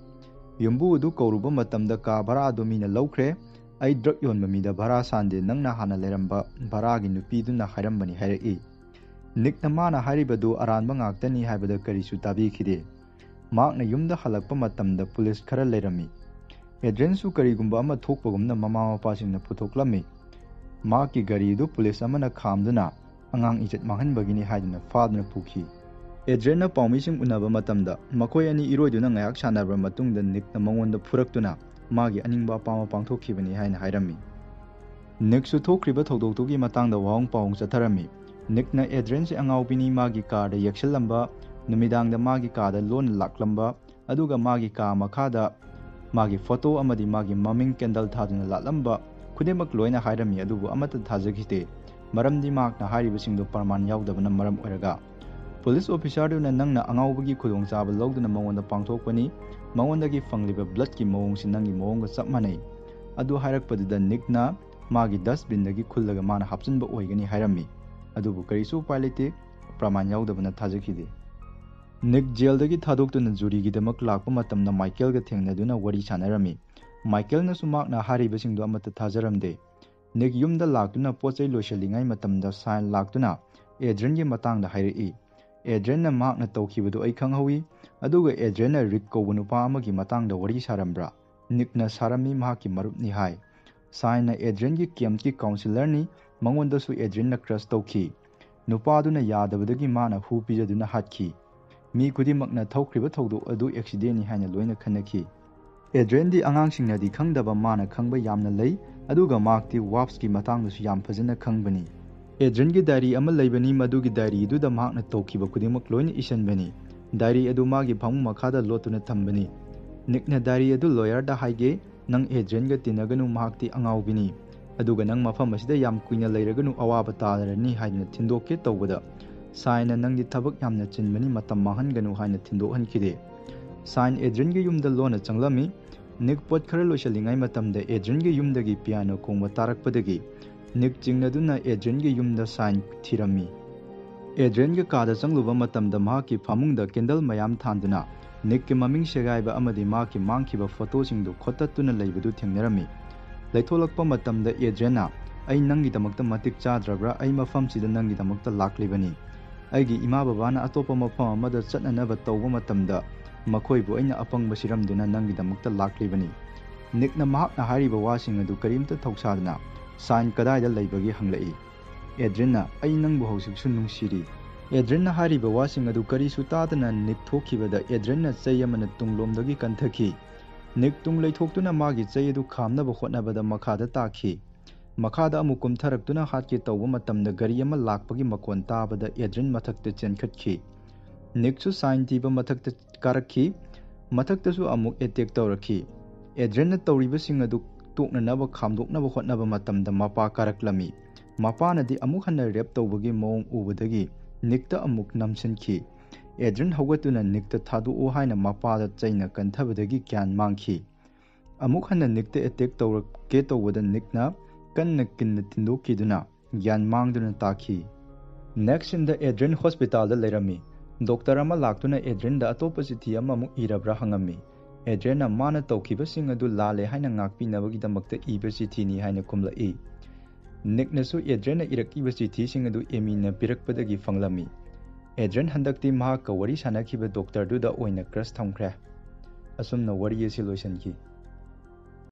ꯌꯨꯝꯕꯨ ꯑꯗꯨ ꯀꯧꯔꯨꯕ ꯃꯇꯝꯗ, "ꯀꯥ ꯚꯔꯥ ꯑꯗꯨ ꯃꯤꯅ ꯂꯧꯈ꯭ꯔꯦ꯫ ꯑꯩ ꯗ꯭ꯔꯒ ꯌꯣꯟꯕ ꯃꯤꯗ ꯚꯔꯥ ꯁꯥꯟꯗꯦ, ꯅꯪꯅ ꯍꯥꯟꯅ ꯂꯩꯔꯝꯕ ꯚꯔꯥꯒꯤ ꯅꯨꯄꯤꯗꯨꯅ ꯍꯥꯏꯔꯝꯕꯅꯤ" ꯍꯥꯏꯔꯛꯏ꯫ ꯅꯤꯛꯅ ꯃꯥꯅ ꯍꯥꯏꯔꯤꯕꯗꯨ ꯑꯔꯥꯟꯕ ꯉꯥꯛꯇꯅꯤ ꯍꯥꯏꯕꯗ ꯀꯔꯤꯁꯨ ꯇꯥꯕꯤꯈꯤꯗꯦ꯫ ꯃꯍꯥꯛꯅ ꯌꯨꯝꯗ ꯍꯜꯂꯛꯄ ꯃꯇꯝꯗ ꯄꯨꯂꯤꯁ ꯈꯔ ꯂꯩꯔꯝꯃꯤ꯫ ꯑꯦꯗ꯭ꯔꯤꯌꯟꯁꯨ ꯀꯔꯤꯒꯨꯝꯕ ꯑꯃ ꯊꯣꯛꯄꯒꯨꯝꯅ ꯃꯃꯥ ꯃꯄꯥꯁꯤꯡꯅ ꯄꯨꯊꯣꯛꯂꯝꯃꯤ꯫ ꯃꯍꯥꯛꯀꯤ ꯒꯥꯔꯤꯗꯨ ꯄꯨꯂꯤꯁ ꯑꯃꯅ ꯈꯥꯝꯗꯨꯅ ꯑꯉꯥꯡ ꯏꯖꯠ ꯃꯥꯡꯍꯟꯕꯒꯤꯅꯤ ꯍꯥꯏꯗꯨꯅ ꯐꯥꯗꯨꯅ ꯄꯨꯈꯤ꯫ ꯑꯦꯗ꯭ꯔꯤꯌꯟꯅ ꯄꯥꯎꯃꯤꯁꯤꯡ ꯎꯅꯕ ꯃꯇꯝꯗ ꯃꯈꯣꯏ ꯑꯅꯤ ꯏꯔꯣꯏꯗꯨꯅ ꯉꯥꯏꯍꯥꯛ ꯁꯥꯟꯅꯔꯕ ꯃꯇꯨꯡꯗ ꯅꯤꯛꯅ ꯃꯉꯣꯟꯗ ꯐꯨꯔꯛꯇꯨꯅ ꯃꯥꯒꯤ ꯑꯅꯤꯡꯕ ꯑꯄꯥꯝꯕ ꯄꯥꯡꯊꯣꯛꯈꯤꯕꯅꯤ ꯍꯥꯏꯅ ꯍꯥꯏꯔꯝꯃꯤ꯫ ꯅꯤꯛꯁꯨ ꯊꯣꯛꯈ꯭ꯔꯤꯕ ꯊꯧꯗꯣꯛꯇꯨꯒꯤ ꯃꯇꯥꯡꯗ ꯋꯥꯍꯪ ꯄꯥꯎꯍꯪ ꯆꯠꯊꯔꯝꯃꯤ꯫ ꯅꯤꯛꯅ ꯑꯦꯗ꯭ꯔꯦꯟꯁꯦ ꯑꯉꯥꯎꯕꯤꯅꯤ, ꯃꯥꯒꯤ ꯀꯥꯔꯗ ꯌꯦꯛꯁꯜꯂꯝꯕ, ꯅꯨꯃꯤꯗꯥꯡꯗ ꯃꯥꯒꯤ ꯀꯥꯗ ꯂꯣꯟꯅ ꯂꯥꯛꯂꯝꯕ, ꯑꯗꯨꯒ ꯃꯥꯒꯤ ꯀꯥ ꯃꯈꯥꯗ ꯃꯥꯒꯤ ꯐꯣꯇꯣ ꯑꯃꯗꯤ ꯃꯥꯒꯤ ꯃꯃꯤꯡ ꯀꯦꯟꯗꯜ ꯊꯥꯗꯨꯅ ꯂꯥꯠꯂꯝꯕ ꯈꯨꯗꯤꯡꯃꯛ ꯂꯣꯏꯅ ꯍꯥꯏꯔꯝꯃꯤ, ꯑꯗꯨꯕꯨ ꯑꯃꯠꯇ ꯊꯥꯖꯈꯤꯗꯦ꯫ ꯃꯔꯝꯗꯤ ꯃꯍꯥꯛꯅ ꯍꯥꯏꯔꯤꯕꯁꯤꯡꯗꯨ ꯄ꯭ꯔꯃꯥꯟ ꯌꯥꯎꯗꯕꯅ ꯃꯔꯝ ꯑꯣꯏꯔꯒ꯫ ꯄꯨꯂꯤꯁ ꯑꯣꯐꯤꯁꯥꯔꯗꯨꯅ ꯅꯪꯅ ꯑꯉꯥꯎꯕꯒꯤ ꯈꯨꯗꯣꯡꯆꯥꯕ ꯂꯧꯗꯨꯅ ꯃꯉꯣꯟꯗ ꯄꯥꯡꯊꯣꯛꯄꯅꯤ, ꯃꯉꯣꯟꯗꯒꯤ ꯐꯪꯂꯤꯕ ꯕ꯭ꯂꯗꯀꯤ ꯃꯑꯣꯡꯁꯤ ꯅꯪꯒꯤ ꯃꯑꯣꯡꯒ ꯆꯞ ꯃꯥꯟꯅꯩ꯫ ꯑꯗꯨ ꯍꯥꯏꯔꯛꯄꯗꯨꯗ ꯅꯤꯛꯅ ꯃꯥꯒꯤ ꯗꯁꯕꯤꯟꯗꯒꯤ ꯈꯨꯜꯂꯒ ꯃꯥꯅ ꯍꯥꯞꯆꯤꯟꯕ ꯑꯣꯏꯒꯅꯤ ꯍꯥꯏꯔꯝꯃꯤ꯫ ꯑꯗꯨꯕꯨ ꯀꯔꯤꯁꯨ ꯎꯄꯥꯏ ꯂꯩꯇꯦ, ꯄ꯭ꯔꯃꯥꯟ ꯌꯥꯎꯗꯕꯅ ꯊꯥꯖꯈꯤꯗꯦ꯫ ꯅꯤꯛ ꯖꯦꯜꯗꯒꯤ ꯊꯥꯗꯣꯛꯇꯨꯅ ꯖꯨꯔꯤꯒꯤꯗꯃꯛ ꯂꯥꯛꯄ ꯃꯇꯝꯗ ꯃꯥꯏꯀꯦꯜꯒ ꯊꯦꯡꯅꯗꯨꯅ ꯋꯥꯔꯤ ꯁꯥꯟꯅꯔꯝꯃꯤ꯫ ꯃꯥꯏꯀꯦꯜꯅꯁꯨ ꯃꯍꯥꯛꯅ ꯍꯥꯏꯔꯤꯕꯁꯤꯡꯗꯨ ꯑꯃꯠꯇ ꯊꯥꯖꯔꯝꯗꯦ꯫ ꯅꯤꯛ ꯌꯨꯝꯗ ꯂꯥꯛꯇꯨꯅ ꯄꯣꯠ ꯆꯩ ꯂꯣꯏꯁꯤꯜꯂꯤꯉꯩ ꯃꯇꯝꯗ ꯁꯥꯏꯟ ꯂꯥꯛꯇꯨꯅ ꯑꯦꯗ꯭ꯔꯤꯟꯒꯤ ꯃꯇꯥꯡꯗ ꯍꯥꯏꯔꯛꯏ꯫ ꯑꯦꯗ꯭ꯔꯤꯟꯅ ꯃꯍꯥꯛꯅ ꯇꯧꯈꯤꯕꯗꯨ ꯑꯩ ꯈꯪꯍꯧꯏ, ꯑꯗꯨꯒ ꯑꯦꯗ꯭ꯔꯤꯟꯅ ꯔꯤꯛ ꯀꯧꯕ ꯅꯨꯄꯥ ꯑꯃꯒꯤ ꯃꯇꯥꯡꯗ ꯋꯥꯔꯤ ꯁꯥꯔꯝꯕ꯭ꯔꯥ? ꯅꯤꯛꯅ ꯁꯥꯔꯝꯃꯤ, ꯃꯍꯥꯛꯀꯤ ꯃꯔꯨꯞꯅꯤ ꯍꯥꯏ꯫ ꯁꯥꯏꯟꯅ ꯑꯦꯗ꯭ꯔꯤꯟꯒꯤ ꯀꯦꯝꯞꯀꯤ ꯀꯥꯎꯟꯁꯤꯂꯔꯅꯤ, ꯃꯉꯣꯟꯗꯁꯨ ꯑꯦꯗ꯭ꯔꯤꯟꯅ ꯀ꯭ꯔꯁ ꯇꯧꯈꯤ꯫ ꯅꯨꯄꯥꯗꯨꯅ ꯌꯥꯗꯕꯗꯒꯤ ꯃꯥꯅ ꯍꯨ ꯄꯤꯖꯗꯨꯅ ꯍꯥꯠꯈꯤ꯫ ꯃꯤ ꯈꯨꯗꯤꯡꯃꯛꯅ ꯊꯣꯛꯈ꯭ꯔꯤꯕ ꯊꯧꯗꯣꯛ ꯑꯗꯨ ꯑꯦꯛꯁꯤꯗꯦꯟꯅꯤ ꯍꯥꯏꯅ ꯂꯣꯏꯅ ꯈꯟꯅꯈꯤ꯫ ꯑꯦꯗ꯭ꯔꯤꯟꯗꯤ ꯑꯉꯥꯡꯁꯤꯡꯅꯗꯤ ꯈꯪꯗꯕ ꯃꯥꯅ ꯈꯪꯕ ꯌꯥꯝꯅ ꯂꯩ, ꯑꯗꯨꯒ ꯃꯍꯥꯛꯇꯤ ꯋꯥꯞꯁꯀꯤ ꯃꯇꯥꯡꯗꯁꯨ ꯌꯥꯝ ꯐꯖꯅ ꯈꯪꯕꯅꯤ꯫ ꯑꯦꯗ꯭ꯔꯤꯟꯒꯤ ꯗꯥꯏꯔꯤ ꯑꯃ ꯂꯩꯕꯅꯤ, ꯃꯗꯨꯒꯤ ꯗꯥꯏꯔꯤꯗꯨꯗ ꯃꯍꯥꯛꯅ ꯇꯧꯈꯤꯕ ꯈꯨꯗꯤꯡꯃꯛ ꯂꯣꯏꯅ ꯏꯁꯟꯕꯅꯤ꯫ ꯗꯥꯏꯔꯤ ꯑꯗꯨ ꯃꯥꯒꯤ ꯐꯃꯨꯡ ꯃꯈꯥꯗ ꯂꯣꯠꯇꯨꯅ ꯊꯝꯕꯅꯤ꯫ ꯅꯤꯛꯅ ꯗꯥꯏꯔꯤ ꯑꯗꯨ ꯂꯣꯌꯔꯗ ꯍꯥꯏꯒꯦ, "ꯅꯪ ꯑꯦꯗ꯭ꯔꯤꯟꯒ ꯇꯤꯟꯅꯒꯅꯨ, ꯃꯍꯥꯛꯇꯤ ꯑꯉꯥꯎꯕꯤꯅꯤ꯫ ꯑꯗꯨꯒ ꯅꯪ ꯃꯐꯝ ꯑꯁꯤꯗ ꯌꯥꯝ ꯀꯨꯏꯅ ꯂꯩꯔꯒꯅꯨ, ꯑꯋꯥꯕ ꯇꯥꯔꯅꯤ" ꯍꯥꯏꯗꯨꯅ ꯊꯤꯟꯗꯣꯛꯀꯦ ꯇꯧꯕꯗ, ꯁꯥꯏꯟꯅ "ꯅꯪꯗꯤ ꯊꯕꯛ ꯌꯥꯝꯅ ꯆꯤꯟꯕꯅꯤ, ꯃꯇꯝ ꯃꯥꯡꯍꯟꯒꯅꯨ" ꯍꯥꯏꯅ ꯊꯤꯟꯗꯣꯛꯍꯟꯈꯤꯗꯦ꯫ ꯁꯥꯏꯟ ꯑꯦꯗ꯭ꯔꯤꯟꯒꯤ ꯌꯨꯝꯗ ꯂꯣꯟꯅ ꯆꯪꯂꯝꯃꯤ꯫ ꯅꯤꯛ ꯄꯣꯠ ꯈꯔ ꯂꯣꯏꯁꯤꯜꯂꯤꯉꯩ ꯃꯇꯝꯗ ꯑꯦꯗ꯭ꯔꯤꯟꯒꯤ ꯌꯨꯝꯗꯒꯤ ꯄꯤꯌꯥꯅꯣ ꯈꯣꯡꯕ ꯇꯥꯔꯛꯄꯗꯒꯤ ꯅꯤꯛ ꯆꯤꯡꯅꯗꯨꯅ ꯑꯦꯗ꯭ꯔꯤꯟꯒꯤ ꯌꯨꯝꯗ ꯁꯥꯏꯟ ꯊꯤꯔꯝꯃꯤ꯫ ꯑꯦꯗ꯭ꯔꯤꯟꯒꯤ ꯀꯥꯗ ꯆꯪꯂꯨꯕ ꯃꯇꯝꯗ ꯃꯍꯥꯛꯀꯤ ꯐꯃꯨꯡꯗ ꯀꯦꯟꯗꯜ ꯃꯌꯥꯝ ꯊꯥꯟꯗꯨꯅ ꯅꯤꯛꯀꯤ ꯃꯃꯤꯡ ꯁꯦꯒꯥꯏꯕ ꯑꯃꯗꯤ ꯃꯍꯥꯛꯀꯤ ꯃꯥꯡꯈꯤꯕ ꯐꯣꯇꯣꯁꯤꯡꯗꯨ ꯈꯣꯠꯇꯠꯇꯨꯅ ꯂꯩꯕꯗꯨ ꯊꯦꯡꯅꯔꯝꯃꯤ꯫ ꯂꯩꯊꯣꯛꯂꯛꯄ ꯃꯇꯝꯗ ꯑꯦꯗ꯭ꯔꯤꯟꯅ, "ꯑꯩ ꯅꯪꯒꯤꯗꯃꯛꯇ ꯃꯇꯤꯛ ꯆꯥꯗ꯭ꯔꯕ꯭ꯔꯥ? ꯑꯩ ꯃꯐꯝꯁꯤꯗ ꯅꯪꯒꯤꯗꯃꯛꯇ ꯂꯥꯛꯂꯤꯕꯅꯤ꯫ ꯑꯩꯒꯤ ꯏꯃꯥ ꯕꯕꯥꯅ ꯑꯇꯣꯞꯄ ꯃꯐꯝ ꯑꯃꯗ ꯆꯠꯅꯅꯕ ꯇꯧꯕ ꯃꯇꯝꯗ ꯃꯈꯣꯏꯕꯨ ꯑꯩꯅ ꯑꯄꯪꯕ ꯁꯤꯔꯝꯗꯨꯅ ꯅꯪꯒꯤꯗꯃꯛꯇ ꯂꯥꯛꯂꯤꯕꯅꯤ꯫" ꯅꯤꯛꯅ ꯃꯍꯥꯛꯅ ꯍꯥꯏꯔꯤꯕ ꯋꯥꯁꯤꯡ ꯑꯗꯨ ꯀꯔꯤꯝꯇ ꯊꯧꯁꯥꯗꯅ, "ꯁꯥꯏꯟ ꯀꯗꯥꯏꯗ ꯂꯩꯕꯒꯦ?" ꯍꯪꯂꯛꯏ꯫ ꯑꯦꯗ꯭ꯔꯤꯟꯅ, "ꯑꯩ ꯅꯪꯕꯨ ꯍꯧꯖꯤꯛꯁꯨ ꯅꯨꯡꯁꯤꯔꯤ꯫" ꯑꯦꯗ꯭ꯔꯤꯟꯅ ꯍꯥꯏꯔꯤꯕ ꯋꯥꯁꯤꯡ ꯑꯗꯨ ꯀꯔꯤꯁꯨ ꯇꯥꯗꯅ ꯅꯤꯛ ꯊꯣꯛꯈꯤꯕꯗ ꯑꯦꯗ꯭ꯔꯤꯟꯅ ꯆꯩ ꯑꯃꯅ ꯇꯨꯡꯂꯣꯝꯗꯒꯤ ꯀꯟꯊꯈꯤ꯫ ꯅꯤꯛ ꯇꯨꯡ ꯂꯩꯊꯣꯛꯇꯨꯅ ꯃꯥꯒꯤ ꯆꯩ ꯑꯗꯨ ꯈꯥꯝꯅꯕ ꯍꯣꯠꯅꯕꯗ ꯃꯈꯥꯗ ꯇꯥꯈꯤ꯫ ꯃꯈꯥꯗ ꯑꯃꯨꯛ ꯀꯨꯝꯊꯔꯛꯇꯨꯅ ꯍꯥꯠꯀꯦ ꯇꯧꯕ ꯃꯇꯝꯗ ꯒꯥꯔꯤ ꯑꯃ ꯂꯥꯛꯄꯒꯤ ꯃꯈꯣꯟ ꯇꯥꯕꯗ ꯑꯦꯗ꯭ꯔꯤꯟ ꯃꯊꯛꯇ ꯆꯦꯟꯈꯠꯈꯤ꯫ ꯅꯤꯛꯁꯨ ꯁꯥꯏꯟ ꯊꯤꯕ ꯃꯊꯛꯇ ꯀꯥꯔꯛꯈꯤ꯫ ꯃꯊꯛꯇꯁꯨ ꯑꯃꯨꯛ ꯑꯦꯇꯦꯛ ꯇꯧꯔꯛꯈꯤ꯫ ꯑꯦꯗ꯭ꯔꯤꯟꯅ ꯇꯧꯔꯤꯕꯁꯤꯡ ꯑꯗꯨ ꯇꯣꯛꯅꯅꯕ ꯈꯥꯝꯗꯣꯛꯅꯕ ꯍꯣꯠꯅꯕ ꯃꯇꯝꯗ ꯃꯄꯥ ꯀꯥꯔꯛꯂꯝꯃꯤ꯫ ꯃꯄꯥꯅꯗꯤ ꯑꯃꯨꯛ ꯍꯟꯅ ꯔꯦꯞ ꯇꯧꯕꯒꯤ ꯃꯑꯣꯡ ꯎꯕꯗꯒꯤ ꯅꯤꯛꯇ ꯑꯃꯨꯛ ꯅꯝꯁꯤꯟꯈꯤ꯫ ꯑꯦꯗ꯭ꯔꯤꯟ ꯍꯧꯒꯠꯇꯨꯅ ꯅꯤꯛꯇ ꯊꯥꯗꯣꯛꯎ ꯍꯥꯏꯅ ꯃꯄꯥꯗ ꯆꯩꯅ ꯀꯟꯊꯕꯗꯒꯤ ꯒ꯭ꯌꯥꯟ ꯃꯥꯡꯈꯤ꯫ ꯑꯃꯨꯛ ꯍꯟꯅ ꯅꯤꯛꯇ ꯑꯦꯇꯦꯛ ꯇꯧꯔꯛꯀꯦ ꯇꯧꯕꯗ ꯅꯤꯛꯅ ꯀꯟꯅ ꯀꯤꯟꯅ ꯊꯤꯟꯗꯣꯛꯈꯤꯗꯨꯅ ꯒ꯭ꯌꯥꯟ ꯃꯥꯡꯗꯨꯅ ꯇꯥꯈꯤ꯫ ꯅꯦꯛꯁ ꯁꯤꯟꯗ ꯑꯦꯗ꯭ꯔꯤꯟ ꯍꯣꯁꯄꯤꯇꯥꯜꯗ ꯂꯩꯔꯝꯃꯤ꯫ ꯗꯣꯛꯇꯔ ꯑꯃ ꯂꯥꯛꯇꯨꯅ ꯑꯦꯗ꯭ꯔꯤꯟꯗ ꯑꯇꯣꯞꯄ ꯆꯤꯊꯤ ꯑꯃꯃꯨꯛ ꯏꯔꯕ꯭ꯔꯥ ꯍꯪꯉꯝꯃꯤ꯫ ꯑꯦꯗ꯭ꯔꯤꯟꯅ ꯃꯥꯅ ꯇꯧꯈꯤꯕꯁꯤꯡ ꯑꯗꯨ ꯂꯥꯜꯂꯦ ꯍꯥꯏꯅ ꯉꯥꯛꯄꯤꯅꯕꯒꯤꯗꯃꯛꯇ ꯏꯕ ꯆꯤꯊꯤꯅꯤ ꯍꯥꯏꯅ ꯈꯨꯝꯂꯛꯏ꯫ ꯅꯤꯛꯅꯁꯨ ꯑꯦꯗ꯭ꯔꯤꯟꯅ ꯏꯔꯛꯏꯕ ꯆꯤꯊꯤꯁꯤꯡ ꯑꯗꯨ ꯑꯦꯃꯤꯅ ꯄꯤꯔꯛꯄꯗꯒꯤ ꯐꯪꯂꯝꯃꯤ꯫ ꯑꯦꯗ꯭ꯔꯤꯟ ꯍꯟꯗꯛꯇꯤ ꯃꯍꯥꯛꯀ ꯋꯥꯔꯤ ꯁꯥꯟꯅꯈꯤꯕ ꯗꯣꯛꯇꯔꯗꯨꯗ ꯑꯣꯏꯅ ꯀ꯭ꯔꯁ ꯊꯝꯈ꯭ꯔꯦ꯫ ꯑꯁꯨꯝꯅ ꯋꯥꯔꯤ ꯑꯁꯤ ꯂꯣꯏꯁꯤꯟꯈꯤ꯫